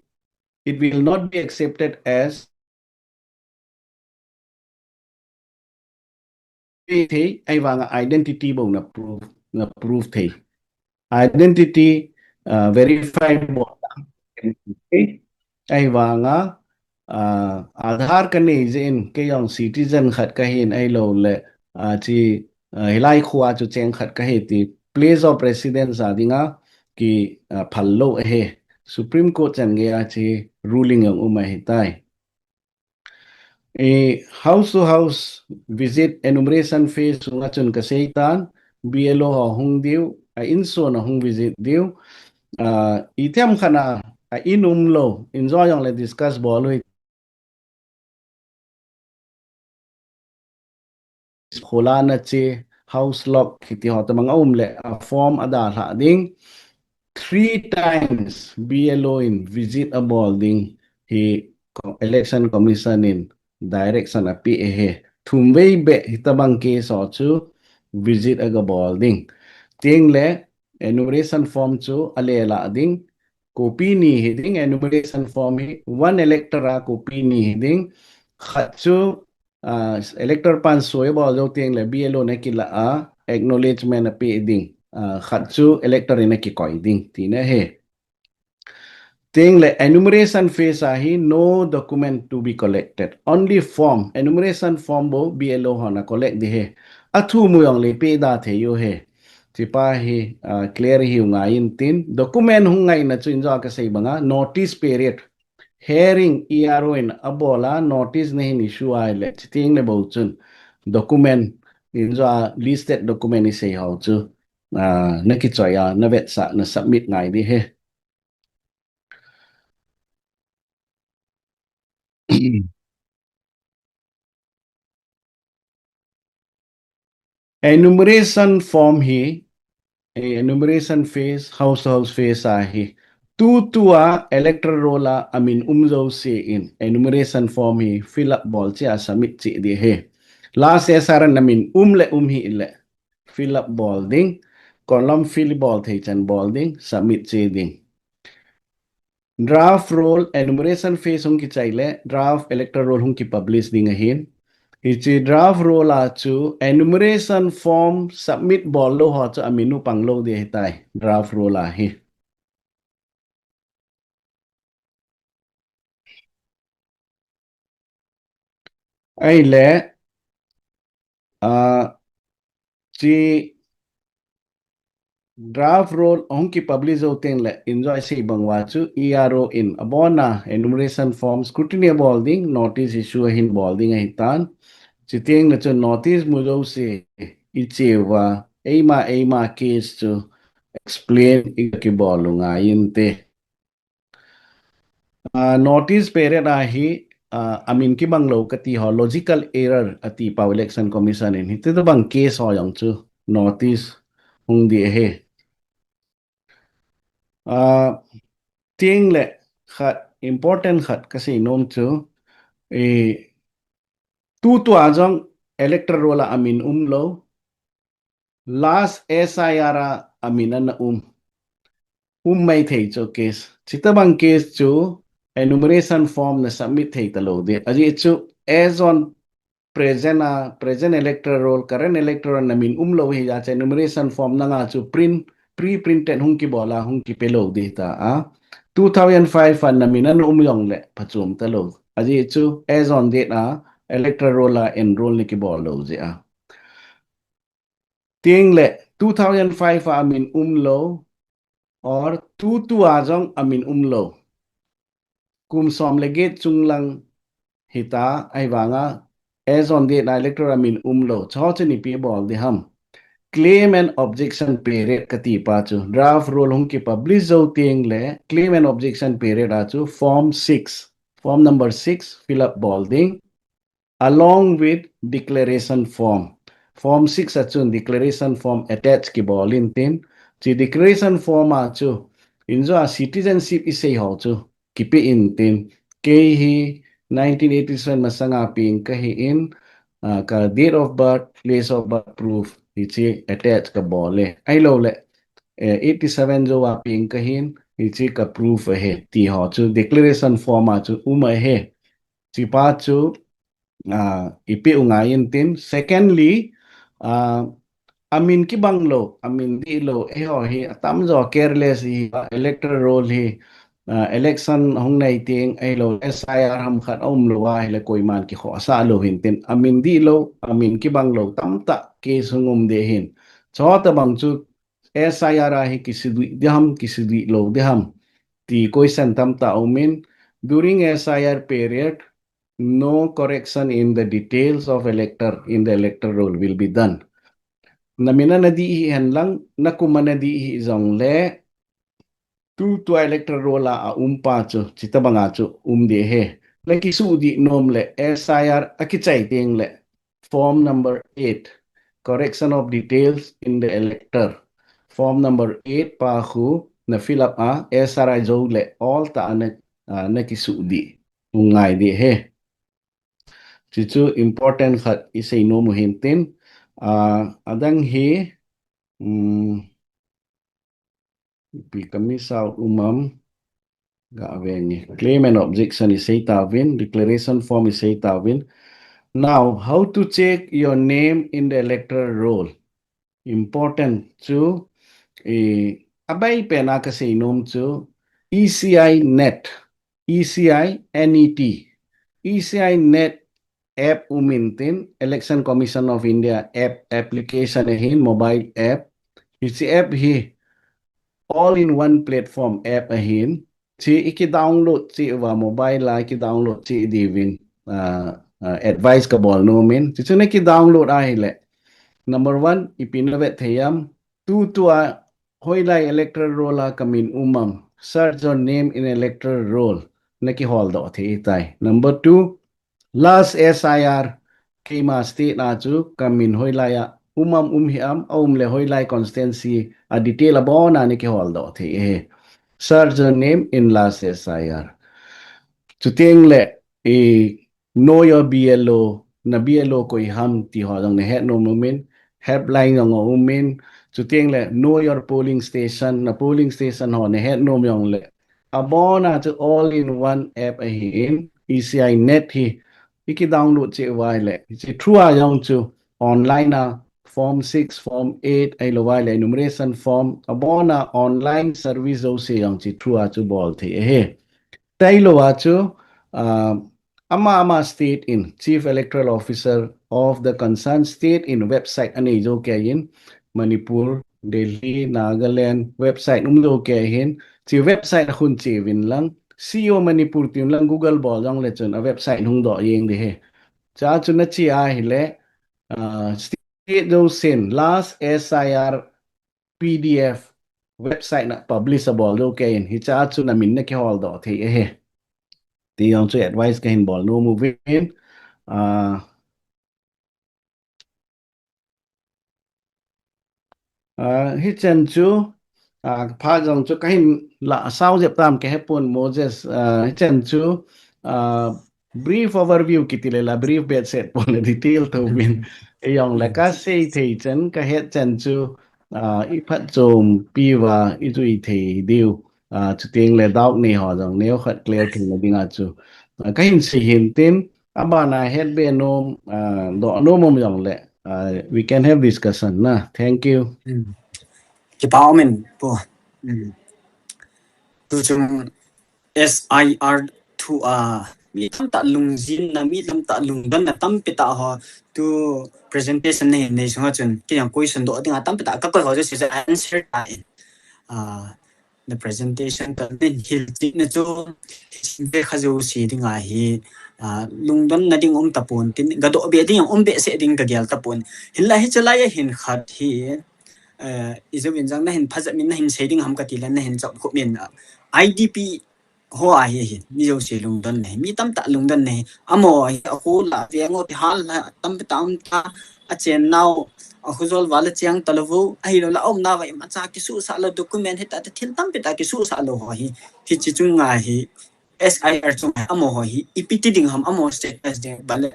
it will not be accepted as thei, ahivanga identity bou na prove, na prove thei. Identity, uh, verify bol thei. Ahivanga, uh, Aadhaar kanei jeh in, kei jong citizen khat kahin ahilouleh, uh, chi, uh, hilai khoa chu cheng khat kahi ti, place of residence a dinga ki, uh, phal lou ahi. Supreme Court chan geiya chi ruling jong um ahitai. Eh, house to house visit enumeration phase sunga chun kaseitan, B L O ho hung diu, a insung a hung visit diu, ah, itiham khat a, a in umlou, in jong le discuss bol u hi. Khola na che, house lock, kiti ho tamang a um le, a form a dalha ding. Three times B L O in visit a bol ding hi co-, Election Commission in direction a pe ahi. Thum vei beh hitabang case ho chu visit a ga bol ding. Teng le enumeration form chu a le la ding. Copy ni hi ding, enumeration form hi one elector a copy ni hi ding. Khat chu, ah, elector pan soi bol jou teng le B L O na kila a acknowledgement a pe ding. Ah, khat chu elector in a kikoi ding, tina ahi. Teng le enumeration phase a hi no document to be collected. Only form, enumeration form bou B L O hon a collect ding ahi. A thum u jong le pe da thei u ahi. Chi pa hi, ah, clear hi u ngai in tin. Document hung ngaina chu in jong kasei banga, notice period. Hearing E R O in a bol a, notice na hin issue a ahile, chi teng le bou chun. Document, in jong a listed document i sei ho chu. Ah, na kichoi a, na vetsah, na submit ngai ding ahi. Enumeration form hi, eh, enumeration phase, house to house phase a hi. Tutua electoral roll a amin um jouse in enumeration form hi fill up bol cheh a submit cheh ding ahi. Last S R a namin um le um hih le fill up bol ding, column fill bol thei chan bol ding, submit cheh ding. Draft roll enumeration phase hung kichai le draft electoral roll hung kipublish ding ahin. Hiche draft roll a chu enumeration form submit bol lou ho chu amin u pang lou ding ahitai, draft roll a hi. Ahile, ah, chi draft roll hung kipublish jou teng le, in jong i sei bang uva chu E R O in abon a enumeration form scrutiny bol ding, notice issue a hin bol ding ahitan. Chi teng le chu notice mu jouse i che uva, eima, eima case chu explain i kibol u ngai inte. Ah, notice period a hi, ah, amin kibang lou kati ho logical error ati pau Election Commission in, hiti tabang case ho jong chu notice hung ding ahi. Ah, teng le khat, important khat kasei nom chu, eh, tutua jong electoral roll a amin um lou, last S I R a amin ana um. Um mai thei chu case. Chi tabang case chu enumeration form na submit thei talou ding. Ajeh chu as on present a, present electoral roll, current electoral roll namin um lou hijeh chun enumeration form nanga chu print, pre-printed hung kibol a, hung kipe lou ding ta a. Two thousand five a namin ana um jong le phachom talou. Ajeh chu as on date a electoral roll a enroll na kibol lou jeh a. Teng le two thousand five a amin um lou, or tutua jong amin um lou. Kum som le get chung lang hita, ahivanga as on date a electoral a min um lou. Chu chu ipi bol ding ham. Claim and objection period kati pa chu. Draft roll hung kipublish jou teng le claim and objection period a chu form six, form number six fill up bol ding. Along with declaration form. Form six a chun declaration form attach kibol intin. Chi declaration form a chu in jong a citizenship i sei ho chu kipe intin. Kei hi nineteen eighty-seven masanga peng kahi in, ah, ka date of birth, place of birth proof hiche attach kabol e. Ahilouleh, eh, eighty-seven jou a peng kahin, hiche ka proof ahi ti ho chu declaration form a chu um ahi. Chi pa chu, ah, ipe u ngai intin. Secondly, Ah, amin kibang lou, amin dih lou, eiho hi atamjo careless hi, ah, electoral roll hi, ah, election hung nei teng, ahilou S I R ham khat aum lou ahile koiman kikhohsah lou hintin, amin dih lou, amin kibang lou tamtah case hung um ding ahin. Chutabang chu S I R a hi kisidih ding ham, kisidih lou ding ham ti question tamtah aumin, during S I R period, no correction in the details of elector in the electoral roll will be done. Namin ana dih hih hen lang, nakum ana dih hih jongle, tutua electoral roll a aum pa chu, chutabanga chu um ding ahi. Le kisuhdih nom le S I R akichai teng le, form number eight, correction of details in the elector. Form number eight pa khu na fill up a, S R a jou le all tah a na, ah, na kisuhdih u ngai ding ahi. Chuchu important khat isei nom u hintin, ah, adang hi, um, ipi ka miss out um am, ga ve nge. Claim and objection isei tauvin, declaration form isei tauvin. Now, how to check your name in the electoral roll? Important chu, eh, abai pen a kasei nom chu, E C I Net, E C I N E T, E C I Net app um intin, Election Commission of India app, application ahin, mobile app. Hiche app hi all in one platform app ahin. Chu iki download cheh uva mobile a iki download cheh diuvin, ah, ah, advice kabol nomin. Chuchu na iki download ahile, number one, ipi na vet thei am, tutua hoilai electoral roll a kamin um am, search your name in electoral roll, na kihol doh thei tai. Number two, last S I R, keima state a chu kamin hoilai a um am, um hih am, aum le hoilai constituency a detail abon a na kihol doh thei ahi. Search your name in last S I R. Chuteng le, eh, know your B L O, na B L O koi ham ti ho jong na het nom umin, helpline jong aumin, chuteng le know your polling station, na polling station ho na het nom jongle, abon a chu all in one app ahin, E C I Net hi, iki download cheh uva ahile, hiche through a jong chu online a form six, form eight, ahilou ahile enumeration form, abon a online service jouse jong hiche through a chu bol thei ahi. Tailou a chu, ah, ama ama state in, Chief Electoral Officer of the concerned state in website anei jou kei in, Manipur, Delhi, Nagaland, website um jou kei ahin, hiche website a khun che uvin lang, C O Manipur tin lang Google bol jongle chun a website hung doh jeng ding ahi. Chuchu na che ahile, ah, state jousen last S I R P D F website na publish abol jou kei in, hiche a chu namin na kihol doh thei ahi. Ti jong chu advice kahin bol nom uvin. Ah, ah, hichan chu, ah, phat jong chu kahin la sao jep tam kahe pon Moses, ah, hichan chu, ah, brief overview kiti le la brief behseh pon le detail tobang. Eijongle kasei thei chan, kahet chan chu, ah, iphatchompi uva ijui thei diu. Ah, chuteng le doubt nei ho jong neokhat clear theina dinga chu, ah, kahin sei hintin, abana hetbe nom, ah, doh nom um jongle, ah, we can have discussion na. Thank you. Hmm. Kipa umin, Pu. Hmm. Tuchung S I R thu a, mi tamtah lungjinna, mi tamtah lungdonna tampi tah ho, tu presentation nei, nei sunga chun, kei jong question doh dinga tampi tah kakoi ho jouse chu answer ta in. Ah, na presentation toh nahin hilchetna chu, hiche kha jouse dinga hi, ah, lungdonna ding um tapon tin, gadoh be ding jong um behseh ding kagel tapon. Hinla hiche lai a hin khat hi, eh, ijeh inem jong nahin phajah min nahin sei ding ham kati le nahin chop khup min, ah, I D P ho ahi, hi, mi jouse lungdonna hi, mi tamtah lungdonna hi. Amaho hi, akhola veng u ti hal la, tampi tah um ta, achennau, akhojol val a cheng talou u, ahilou le, aumna uva imacha kisuhsah lou, document hita, thil tampi tah kisuhsah lou ho hi, hiche chunga hi, S I R chunga hi, amaho hi, ipi ti ding ham, amaho status ding, bale,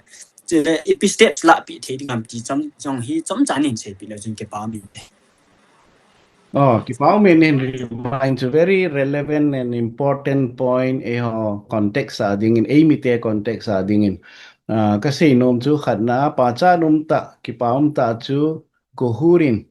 chule, ipi steps lahpeh thei ding ham ti chom, jong hi, chomcha nahin seipeh leu chun kipa umin. Oh, kipa umin, nahin remind chu very relevant and important point, eiho context a dingin, eimite context a dingin. Ah, ka seinom chu khatna, pachat umtah, kipa umtah chu KOHUR in,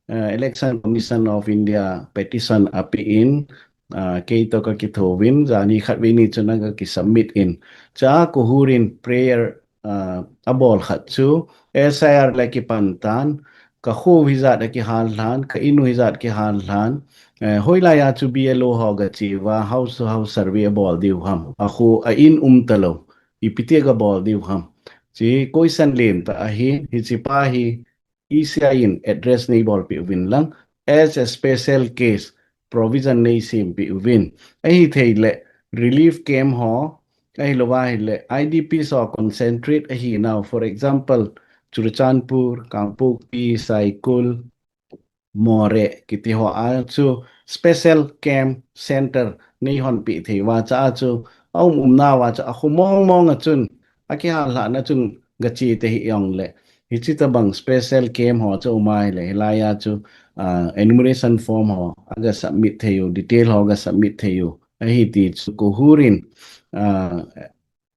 ah, Election Commission of India petition ape in, ah, kei toh ka kithouvin, janhi khatvei ni chun aga kisubmit in. Chua KOHUR in prayer, ah, abol khat chu, SIR le kipan tan, ka kho hijat a kihal lhan, ka in u hijat kihal lhan, eh, hoilai a chu BLO ho gache uva, house to house survey abol diu ham, akho a in umtalou, ipi ti gabol diu ham. Hiche question lentah ahi, hiche pa hi ECI in address neibolpeh uvin lang, as a special case, provision neisempeh uvin. Ahithei le relief camp ho, ahilouva ahile IDPs ho concentrate ahinau, for example, Churachandpur, Kangpokpi, Saikul, Moreh kiti ho a chu special camp center neihonpeh thei uva chua chu, aum umnauva chu akho mong mong a chun, akihal lhahna chun gache tahih jongle, hiche tobang special camp ho chu um ahile, hilai a chu, ah, enumeration form ho aga submit thei u, detail ho aga submit thei u ahi ti chu KOHUR in, ah,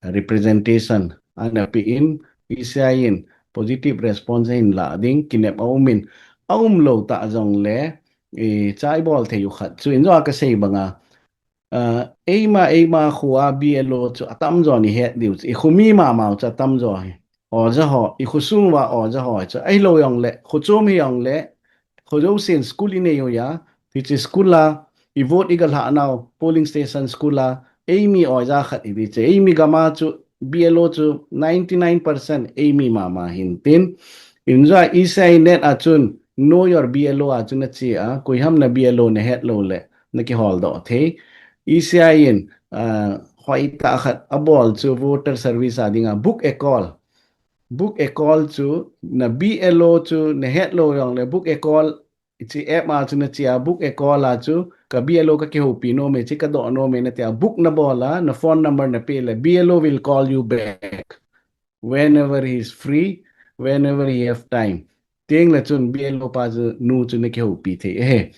representation ana pe in, ECI in positive response ahin lah ding, kinep aumin, aumlou tah jongle, eh, chua ibol thei u khat chu, injo a kasei banga, ah, eima, eima kho a BLO chu atamjo ihet diu chu, ikhomi mama u chu atamjo hi, oja ho, ikhosung uva oja ho chu, ahilou jongle, khochom hijongle, kho jousen school inei uva, hiche school a, i vote iga lhahnau, polling station school a, eimi oja khat ihi chu, eimi gam a chu, BLO chu ninety nine percent eimi mama hintin. Injo a ECI net a chun, Know Your BLO a chu nache a, koiham na BLO nahet lou le, nakiholdoh thei. ECI in, ah, hoitah khat abol chu voter service a dinga, book a call. Book a call chu, na BLO chu nahet lou jongle, book a call, hiche app a chu nache a, book a call a chu, ka BLO kakihoupi nom e, hiche kadoh nom e natia, book nabol a, na phone number napeh le, BLO will call you back whenever he is free, whenever he have time. Tengle chun BLO pa chu, nu chu nakihoupi thei ahi.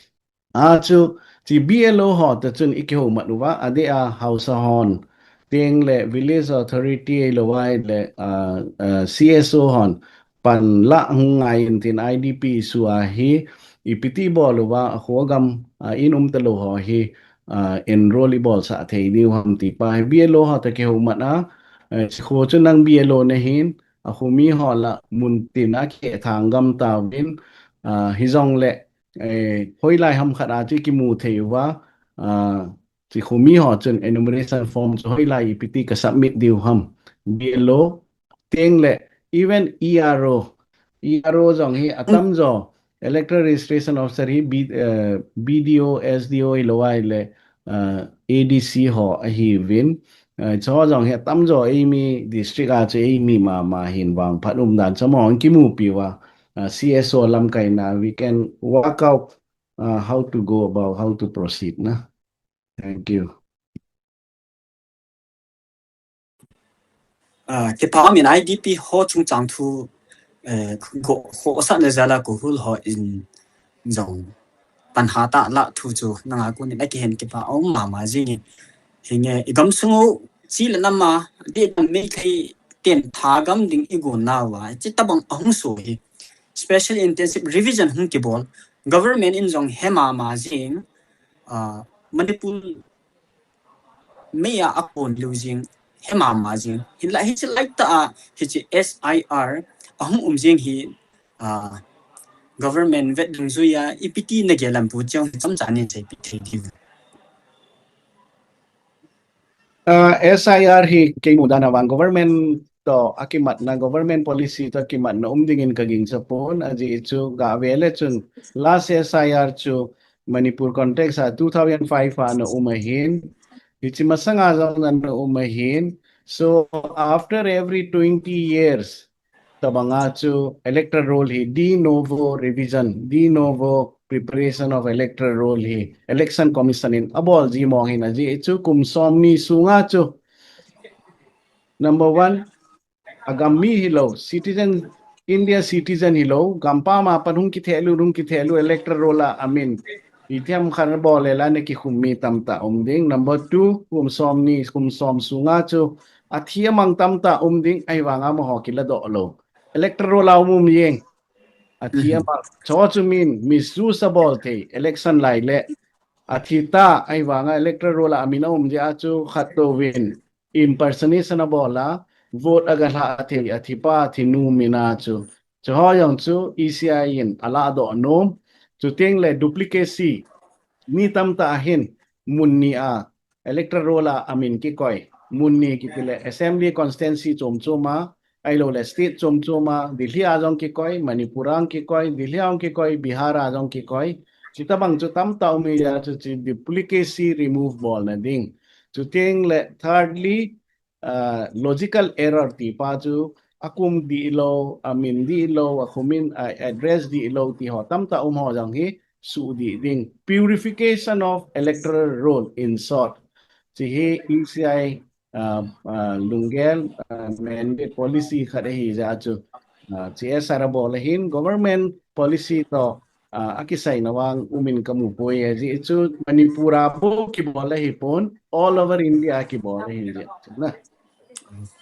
Achu, hiche BLO ho toh chun ikihoumat uva, adeh a haosa hon, tengle village authority ahilouva ahile, ah, ah, CSO hon, panlah hung ngai intin IDP issue a hi, ipi ti bol uva, akho agam, ah, in umtalou ho hi, ah, enroll ibolsah thei diu ham ti pa hi, BLO ho toh kihoumat a, eh, hiche kho chu nang BLO nahin, akhomi ho lah muntin a kithang gam tauvin, ah, hijongle, eh, hoilai ham khat a chu ikimu thei uva, ah, hiche khomi ho chun enumeration form chu hoilai ipi ti ka submit diu ham, BLO, tengle, even ERO, ERO jong hi atamjo, Electoral Registration Officer hi B-, eh, BDO, SDO hilouva ahile, ah, ADC ho ahiuvin, ah, hicheho jong hi atamjo eimi district a chu eimi mama hin vangphat umdan chu amahon kimupi uva, ah, CSO lamkaina, we can work out, ah, how to go about, how to proceed na. Thank you. Ah, kipa umin IDP ho chungchang thu, eh, go, khohsahna jal a KOHUR hon jong panha tah lah thu chu nanga konin akihen kipa aum mama jingin. Hinge, igamsung u chi le nam a, dih dam Meitei ten thagam ding igon nauva, hiche tobang ahung soh hi. Special Intensive Revision hung kibol. Government in jong he mama jing, ah, Manipur mei a akon lou jing, he mama jing. Hinlah hiche laitah a, hiche SIR ahung um jing hi, ah, government vet dungjui a, ipi ti nagel em pu cheng chomcha nei seipeh thei diu. Ah, SIR hi kei mudan a vang government toh akimatna, government policy toh akimatna um dingin kagingcha pon, ajeh chu gave le chun last SIR chu Manipur context a two thousand five a ana um ahin, hiche masanga jong ana um ahin. So after every twenty years, tobanga chu electoral roll hi de novo revision, de novo preparation of electoral roll hi Election Commission in abol ji mong hin ajeh chu kum somni sunga chu number one, agam mi hilou, citizen, India citizen hilou, gampam a pat hung kithehlut, hung kithehlut electoral roll a amin itiham khat bol le la ana kikhum mi tamtah um ding. Number two, kum somni, kum som sunga chu athi amang tamtah um ding, ahivanga amaho kiladoh lou. Electoral a um um jeng. Athi amang. Chu chu min misuse abol thei, election lai le. Athi ta, ahivanga electoral a amin aum jeh a chu khat touvin impersonation abol a, vote agalha thei, athipa, athinu min a chu. Chuho jong chu E C I in aladoh nom. Chuteng le duplicacy, mi tamtah hin mun ni a electoral a amin kikoi. Mun ni kiti le assembly constituency chom chom a, ahilou le state chom chom a, Delhi a jong kikoi, Manipur a jong kikoi, Delhi a jong kikoi, Bihar a jong kikoi. Chuti bang chu tamtah um jeh a chu, chu duplicacy remove bolna ding. Chuteng le thirdly, uh, logical error ti pa chu akum dih lou, amin dih lou, akhumin, uh, address dih lou ti ho tamtah um ho jong hi suhdih ding. Purification of electoral roll, in short. Chu hi E C I, uh, uh, lunggel, uh, mandate policy khat ahi jeh a chu, uh, C S R abol ahin government policy toh, uh, akisaina vang umin kamu poi. Ajeh chu Manipur a bou kibol ahipon, all over India kibol ahi jeh chu na.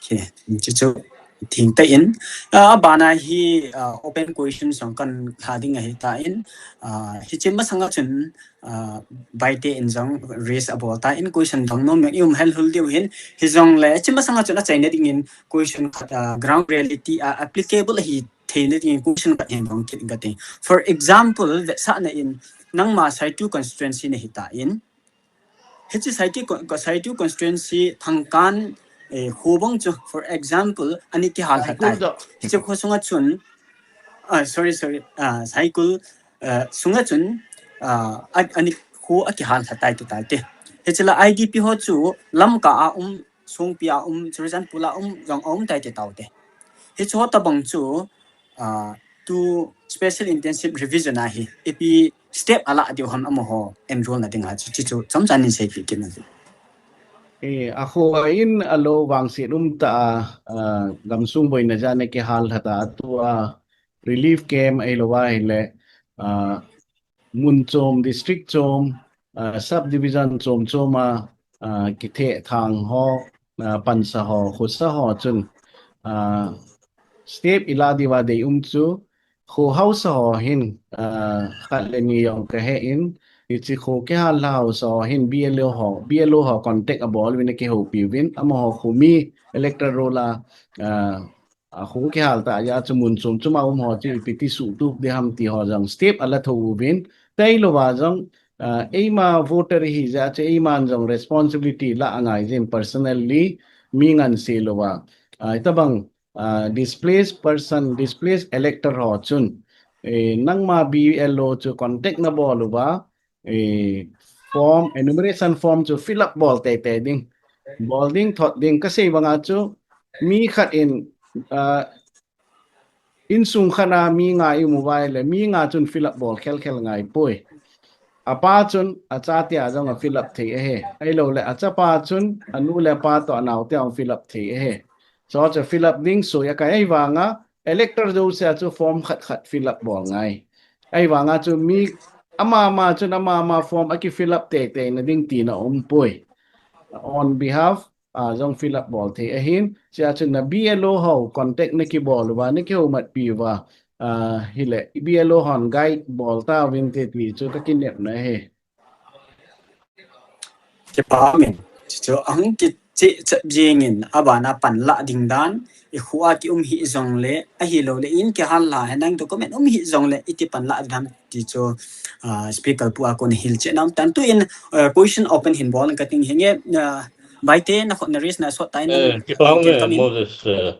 Okay, chuchu thengtah in, uh, abana hi, uh, open question jong kan lha ding ahitan, uh, hiche masanga chun, uh, Baite in jong raise abol tan question dang nom jong i um hel hul diu hin, hijongle hiche masanga chun achaina dingin question khat, uh, ground reality a applicable ahi theina dingin question khat hin dong kit kate. For example, vetsahna in nangma Saitu constituency nahitan, hiche Saitu con-, Saitu constituency Thangkan, eh, kho bang chu, for example, ani kihal lha tai. Hiche kho sunga chun, ah, sorry, sorry, ah, Saikul, ah, sunga chun, ah, a-, ani kho akihal lha tai tu tai te. Hiche la I D P ho chu Lamka a um, Songpi a um, Churachandpur a um, jong a um tai te tau te. Hiche ho tabang chu, ah, tu special intensive revision a hi ipi step ala diu ham amaho enroll na ding a chu, chu, chu chomcha nin seipeh kit in. Eh, akho a in alou vangset umtah a, ah, gamsung boina jeh a kihal lha ta, tua relief camp ahilou ahile, ah, mun chom, district chom, ah, subdivision chom chom a, ah, kithethang ho, ah, pansa ho, khosa ho chun, ah, step ila diuva deium chu, kho haosa ho hin, ah, khat le ni jong kahe in, hiche kho kihal lha haosa ho hin B L O ho, B L O ho contact abol uvin akihoupi uvin, amaho khomi electoral roll a, ah, akho kihal ta jeh a chu mun chom chom a um ho chu ipi ti suhtup ding ham ti ho jong step ala tho uvin, tailou va jong, ah, eima voter ihi jeh a chu eiman jong responsibility la angai jin personally mi ngansi lou va. Ah, hitabang, ah, displaced person, displaced elector ho chun, eh, nangma B L O chu contact nabol uva, eh, form, enumeration form chu fill up bol teitei ding. Bol ding, thot ding, kasei banga chu mi khat in, ah, insung khat a mi nga i um uva ahile, mi nga chun fill up bol khel khel ngai poi. Apa chun achatea jong a fill up thei ahi. Ahilou le achapa chun anu le apa toh anaotea jong fill up thei ahi. Chu chu fill up ding soi akai, ahivanga elector jousea chu form khat khat fill up bol ngai. Ahivanga chu mi ama ama chun ama ama form aki fill up teitei na ding tina um poi. On behalf, ah, jong fill up bol thei ahin, chea chun na B L O ho contact nakibol uva, nakihoumatpi uva, ah, hile B L O hon guide bol tauvin te ti chu kakinepna ahi. Kipa umin. Chu ahung kicheh cheh jingin abana panlah ding dan, i kho a ki um hih jongle, ahilou le in kihal lha henlang document um hih jongle, iti panlah ding ham ti chu, ah, speaker pu a kon hilcheh nom tan. Tuin, ah, question open hin bol kating hinge, ah, Baite na khut na raise na sot tai na. Eh, kipa umin, Moses, eh,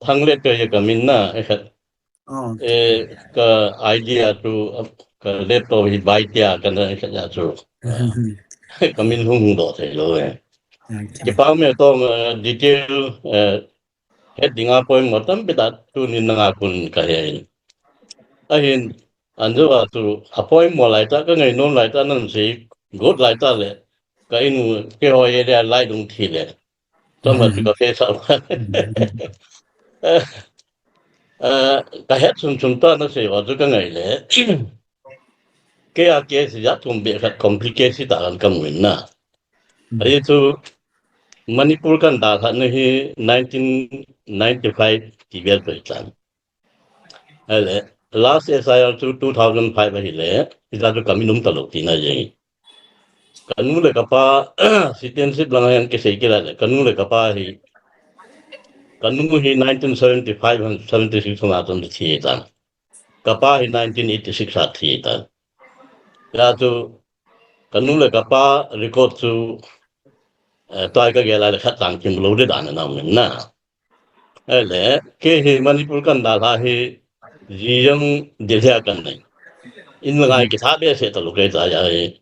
Thanglet ka hi kamin na, eh, khat. Oh. Eh, ka idea chu, ka laptop hi Baite a kana, eh, khat ya chu. Kamin hung hung doh thei lou, eh. Okay. Kipa umin tong, eh, detail, eh, het dinga poimo tampi tah tunin nanga kon kahe in. Ahin, anjo a chu apoimo laitah, kangai nom laitah, nasei got laitah le, ka inu keiho area light hung thi le. Chomkhat chu ka face a. Eh, eh, kahet chun chun tah nasei ho chu kangai le. Kei a case jat thum beh khat complicated tah kan kamu in na. Ahi chu, Manipur kan dalhah na hi nineteen ninety-five ti vel pai tan. Ahile, last S I R chu two thousand five ahile, hita chu kamin um talou tina jeng. Kanu le kapa, citizenship lang hian kisei kila le, kanu le kapa hi, kanu hi nineteen seventy-five and seventy-six na chun thi tan. Kapa hi nineteen eighty-six a thi tan. Ya chu, kanu le kapa record chu, eh, tua ka gel a le khat tang kim lo de dan na min na. Ahile, kei hi Manipur kan dalha hi, ji jong Delhi a kan nei. In la ngai ki tha be se ta lo kei ta ya hi.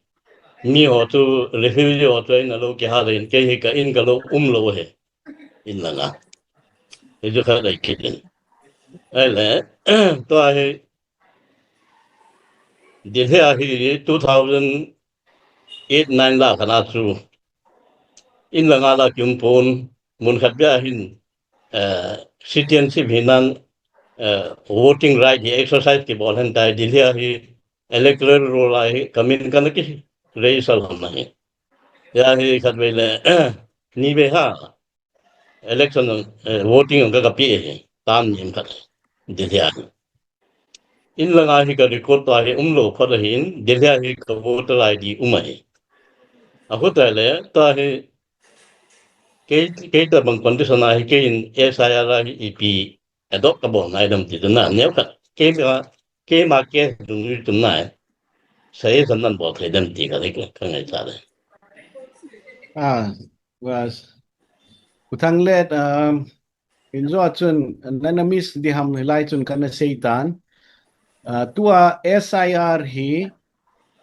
Mi ho chu refugee ho chu in lo ki ha le in kei hi ka in ka lo um lo he. In la nga. Hi chu kha dai ki din. Ahile, tua hi Delhi a hi two thousand eight nine la khana chu in la nga la kim pon mun khat bia hin, eh, citizenship hi nan, eh, voting right hi exercise ki bol hen tai Delhi a hi electoral roll a hi kamin kana ki register ham na hi. Ya hi khat ve le ni ve ha election, eh, voting ka ka pi hi tan nim khat Delhi a hi. In la nga hi ka record ta hi um lo khat ahin, Delhi a hi ka voter I D um ahi. A khu ta le, ta hi, kei, kei ta bang condition a hi, kei in S I R a hi ipi, adopt ka bol ngai dam ti tu na, neo khat, kei ma, kei ma case dung ri tu na, suggestion nan bol thei dam ti ka, ka ngai ta le. Ah, was. U Thanglet, um, in zo chun, nana miss di ham lai chun kana sei tan. Uh, tua S I R hi,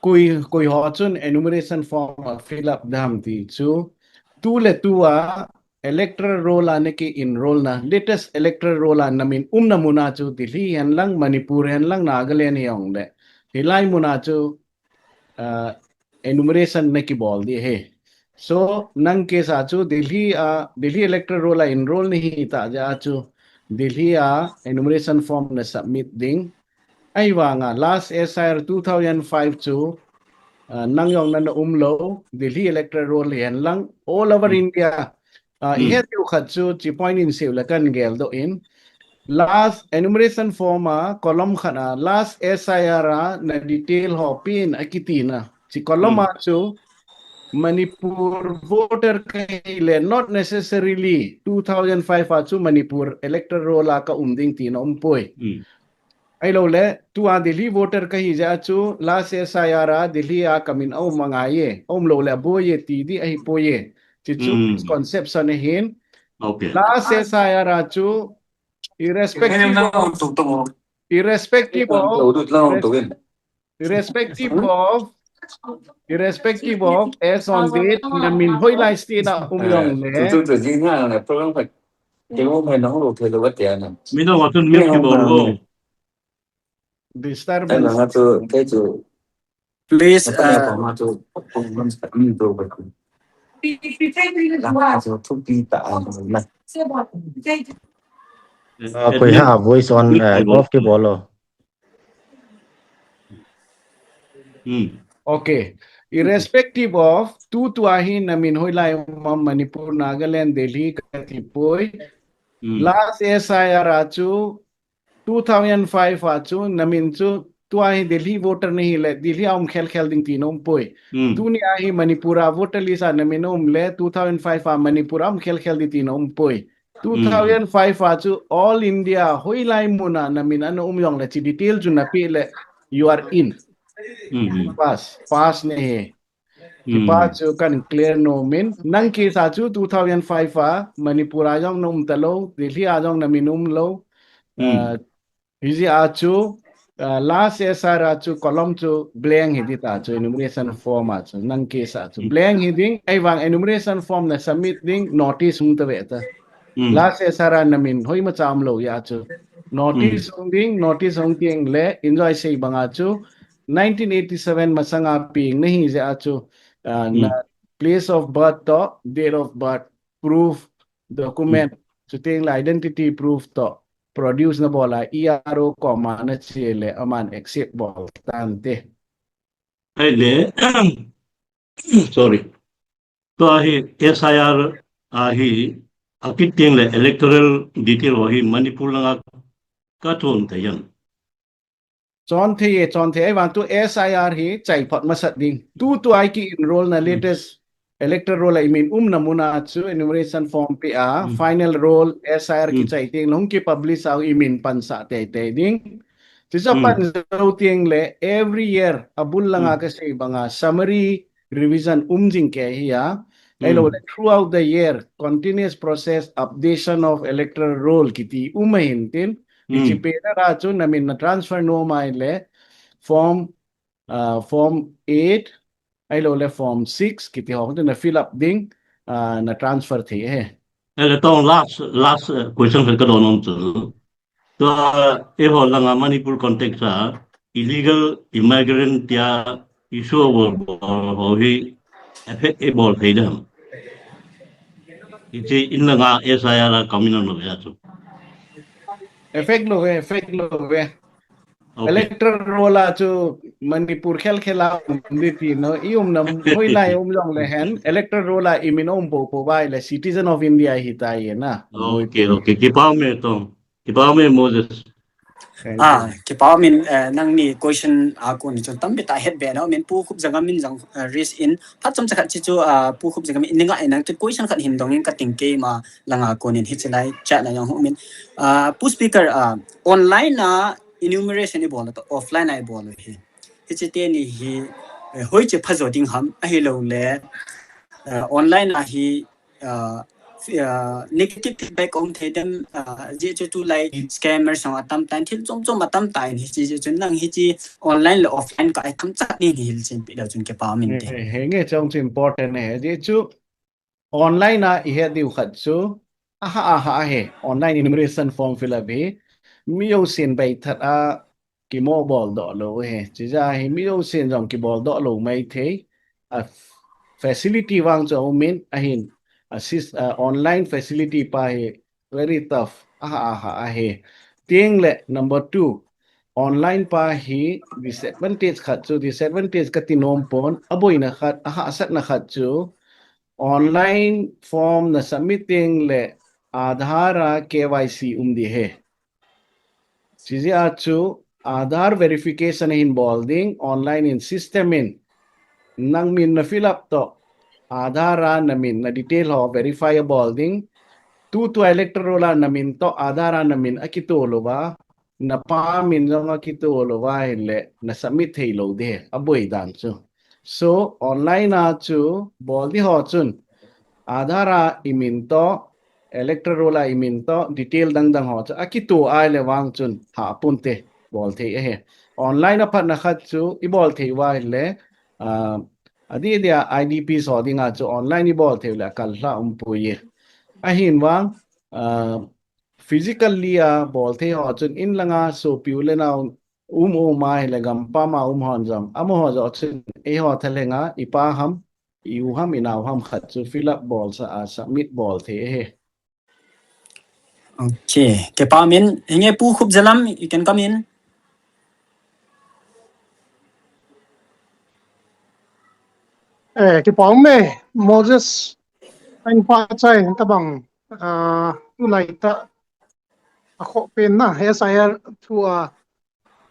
kui, kui ho chun enumeration form a fill up dam ti chu. Tu le tua electoral roll a na ki enroll na, latest electoral roll a na min um na muna chu Delhi hen lang, Manipur hen lang, Nagaland hi ong le. Hi lai muna chu, uh, enumeration na ki bol di he. So, nang case a chu Delhi a, Delhi electoral roll a enroll ni hi ta ja chu Delhi a enumeration form na submit ding. Ai vanga last S I R two thousand five chu, uh, nang yong na na um lo, Delhi electoral roll hi hen lang, all over India. Uh, mm. He tiu khat chu chi point in siu la kan gel do in. Last enumeration form a column khat a last S I R a na detail ho pin a kiti na. Chi column mm. a chu Manipur voter ka hi le not necessarily two thousand five a chu Manipur electoral roll a ka um ding ti na um poi. Mm. Ai lo le, tua Delhi voter ka hi ja chu last S I R a Delhi a ka min a um a ngai ye, um lo le a boi ye ti di a hi poi ye. Chi chu mm. misconception a hin. Okay. Last S I R a chu irrespective of, irrespective of, irrespective of, irrespective of, as on date, na min hoi lai state a um yong le. Tu tu tu jing ha na program ka. Ke mo mai nong lo thei lo wa tia na. Mi no wa tun mi ki bol go. Disturbance. Ai na tu ke tu. Please, uh, Uh, koi ha voice on, uh, off ki bolo. Hmm. Okay. Irrespective of, tu tua hi na min hoi lai ma Manipur, Nagaland, Delhi, ka ti poi. Hmm. Last S I R a chu two thousand five a chu na min chu tua hi Delhi voter na hi le Delhi a um khel khel ding ti na um poi. Hmm. Tuni a hi Manipur a voter list a na min um le two thousand five a Manipur a um khel khel ding ti na um poi. Hmm. Two thousand five a chu all India hoi lai mun a na min ana um yong le chi detail chu na pe le you are in. Hmm. Pass, pass na hi. Kipa chu kan clear nom in. Nang case a chu two thousand five a Manipur a jong na um ta lo, Delhi a jong na min um lo. Hmm. Uh, hi ji a chu, uh, last S I R a chu column chu blank hi di ta chu enumeration form a chu nang case a chu blank hi ding, ai vang enumeration form na submit ding notice hung ta ve ta. Hmm. Last S I R a na min hoi ma cham lo ya chu. Notice hmm. hung ding, notice hung tieng le enjoy sei bang a chu nineteen eighty-seven masanga ping na hi je a chu, uh, hmm. na place of birth to, date of birth, proof, document, hmm. chuteng le identity proof to, produce na bola, E R O koma na che le, aman accept bol tante. Ai le, sorry. Tua hi S I R ahi, akit teng le electoral detail ho hi Manipur langa ka chon thei em? Chon thei e, chon thei. Ahivang chu S I R hi chai phot masat ding. Tu tu a i ki enroll na, hmm, latest electoral roll a i min umna mun a chu enumeration form pe a, hmm, final roll S I R, hmm, kichai teng le hung ki publish a i min pansah teitei ding. Chuche, hmm, pan jou teng le every year a bul langa, hmm, ka sei banga summary revision um jing kei hi a. Ahilou, hmm, le throughout the year, continuous process, updation of electoral roll kiti um ahin tin. Hiche, hmm, pe na ra chu na min na transfer nom a ahile form, ah, form eight, ahilou le form six kiti ho chu na fill up ding, ah, na transfer thei ahi. Ahile tong last, last, eh, question khat ka doh nom chu. Tua, eiho langa Manipur context a illegal immigrant tia issue abol bol ho hi effect abol thei dem? Hiche in langa S I R a communal lo ya chu. Effect lou ve, effect lou ve. Okay. Electoral roll a chu Manipur khel khel a um ding ti no, i umna hoilai um jong le hen, electoral roll a i min um pou pou uva ahile citizen of India hi tai na. Okay, okay. Kipa um e tong. Kipa um e, Moses. Thank you. Ah, kipa um e, eh, nangni question a kon chun tampi tah het be na, min Pu Khupjanga min jong, eh, raise in, phat chomcha khat chi chu, ah, Pu Khupjanga min nga in nang chu question khat hin dong in ka ting kei ma langa kon in hiche lai chat na jong hu min. Ah, Pu Speaker, ah, online a enumeration i bol to offline a i bol hi. Hiche teni hi, eh, hoiche phajo ding ham ahilou le, eh, online a hi, ah, ah, negative feedback um thei dem, ah, ajeh chu tulai scammer jong atam tan, thil chom chom atam tan, hiche jeh chun nang hiche online le offline kah a i themcha ni ni hilchen pe leu chun kipa um inte. He, he, nge chong chu important e, ajeh chu online a i het diu khat chu, aha, aha, ahi, online enumeration form fill up hi, mi jousen beithat a kimo bol doh lou ahi, chuti jeh a hi mi jousen jong kibol doh lou maithei, a facility vang chu aum in, ahin, a sys-, a online facility pa hi very tough, aha, aha, ahi. Teng le number two, online pa hi disadvantage khat chu, disadvantage kati nom pon, aboina khat, ahahsatna khat chu, online form na submit teng le Aadhaar a K Y C um ding ahi. Chuti jeh a chu Aadhaar verification ahin bol ding, online in system in. Nang min na fill up toh, Aadhaar a na min na detail ho verify abol ding. Tutu electoral a na min toh, Aadhaar a na min akito louva, na pa min jong akito louva ahile, na submit thei lou ding, aboi dan chu. So, online a chu bol ding ho chun, Aadhaar a i min toh, electoral a i min toh, detail dang dang ho chu akito ahile vang chun, hah pon te, bol thei ahi. Online a phatna khat chu, i bol thei uva ahile, ah, adeh deh a I D Ps ho dinga chu online i bol thei u le akal lha um poi. Ahin vang, ah, physically a bol thei ho chun in langa sopi u le nao um um ahile gampam a um hon jong, amaho joh chun eiho thalheng a i pa ham, i u ham, i nao ham khat chu fill up bol sa a submit bol thei ahi. Okay, kipa um in, hinge Pu Khupjalam, you can come in. Eh, kipa um e, Moses, kahin pachat in tabang, ah, tulai tah, akhoh pen na, S I R thu a,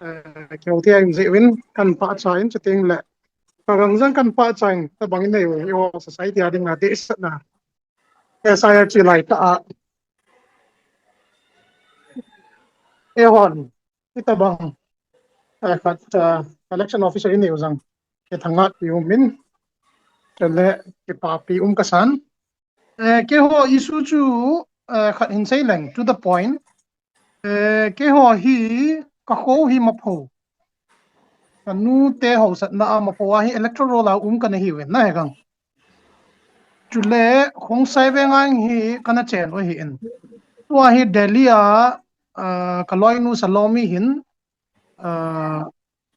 eh, keu thei in jeh uvin kahin pachat in, chuteng le, ka gang jang kahin pachat in, tabang in nei u, i o society a dinga dehsetna, S I R chi lai tah a, eihon, hitabang, eh, khat, eh, election officer i neiu jong, kithangvah pi um in, chule kipapi um kasan. Eh, keiho issue chu, eh, khat hin sei leng, to the point. Eh, keiho hi, ka kho hi Mapho. Ka nu te haosatna a Mapho a hi electoral roll a um kana hiuvin na he kang. Chule, Khongsai Veng a hi kana chen u ahi in. Tua hi Delhi a, ah, ka loinu Salomi hin, ah,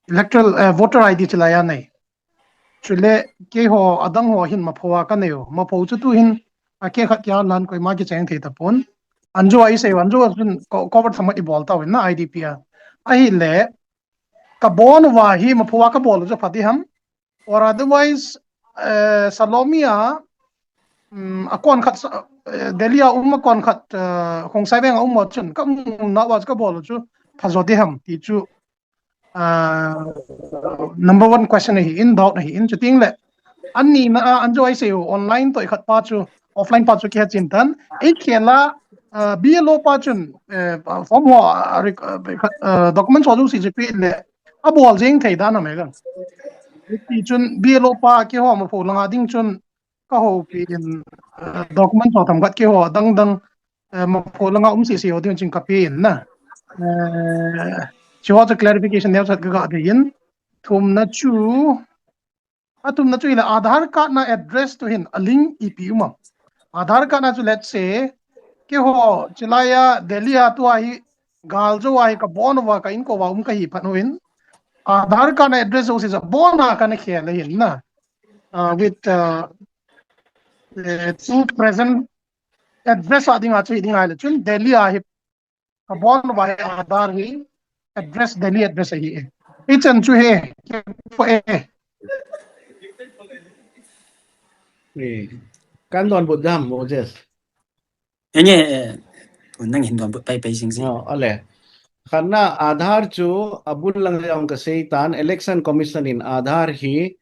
electoral, eh, voter I D chilai a nei. Chule, keiho, adang ho hin Mapho a ka nei u. Mapho chu tu hin, a keh khat kia lan koima kicheng thei tapon. Anjo a i sei u, anjo a chun co-, cover thamat i bol tauvin na I D P a. Ahile, ka bon uva hi Mapho a ka bol u chu pha ding ham. Or otherwise, eh, Salomi a, um, a kon khat sa- eh, Delhi a um a kon khat, uh, Khongsai Veng a um mo chun ka um na wa ka bol chu phajo de ham ti chu, uh, number one question ahi in, doubt ahi in, chuting le an ni na a an jo ai se online to khat pa chu offline pa chu ki ha chin tan ei khela, uh, B L O pa chun, uh, form ho, uh, rec- uh, khat, uh, document ho lu si chu pi le a bol jing thei dan a me gan ti chun B L O pa ki ho ma pho langa ding chun ka houpi in, uh, document ho tam khat ki ho dang dang, uh, ma pho langa um si si ho ding chun ka pi in na. Uh, chi ho chu clarification neo chat ka ga de in. Thumna chu, a thumna chu ila Aadhaar card na address to hin a link ipi um am. Aadhaar card na chu let's say, ki ho chilaya Delhi a tu ahi gal jo ahi ka bon wa ka in ko wa um ka hi phan ho in. Aadhaar card na address ho si ja bon a ka na khel hin na. Uh, with, uh, uh, two present address a ding a chu hi ding a le chun Delhi a hi ka bon wa hi Aadhaar hi address Delhi address ahi e. I chan chu he ke po e. Eh, kan don but dam Moses. Enge, eh, nang hin don but pai pai sing sing. Oh, ale. Khatna Aadhaar chu abul lang jong ka sei tan Election Commission in Aadhaar hi,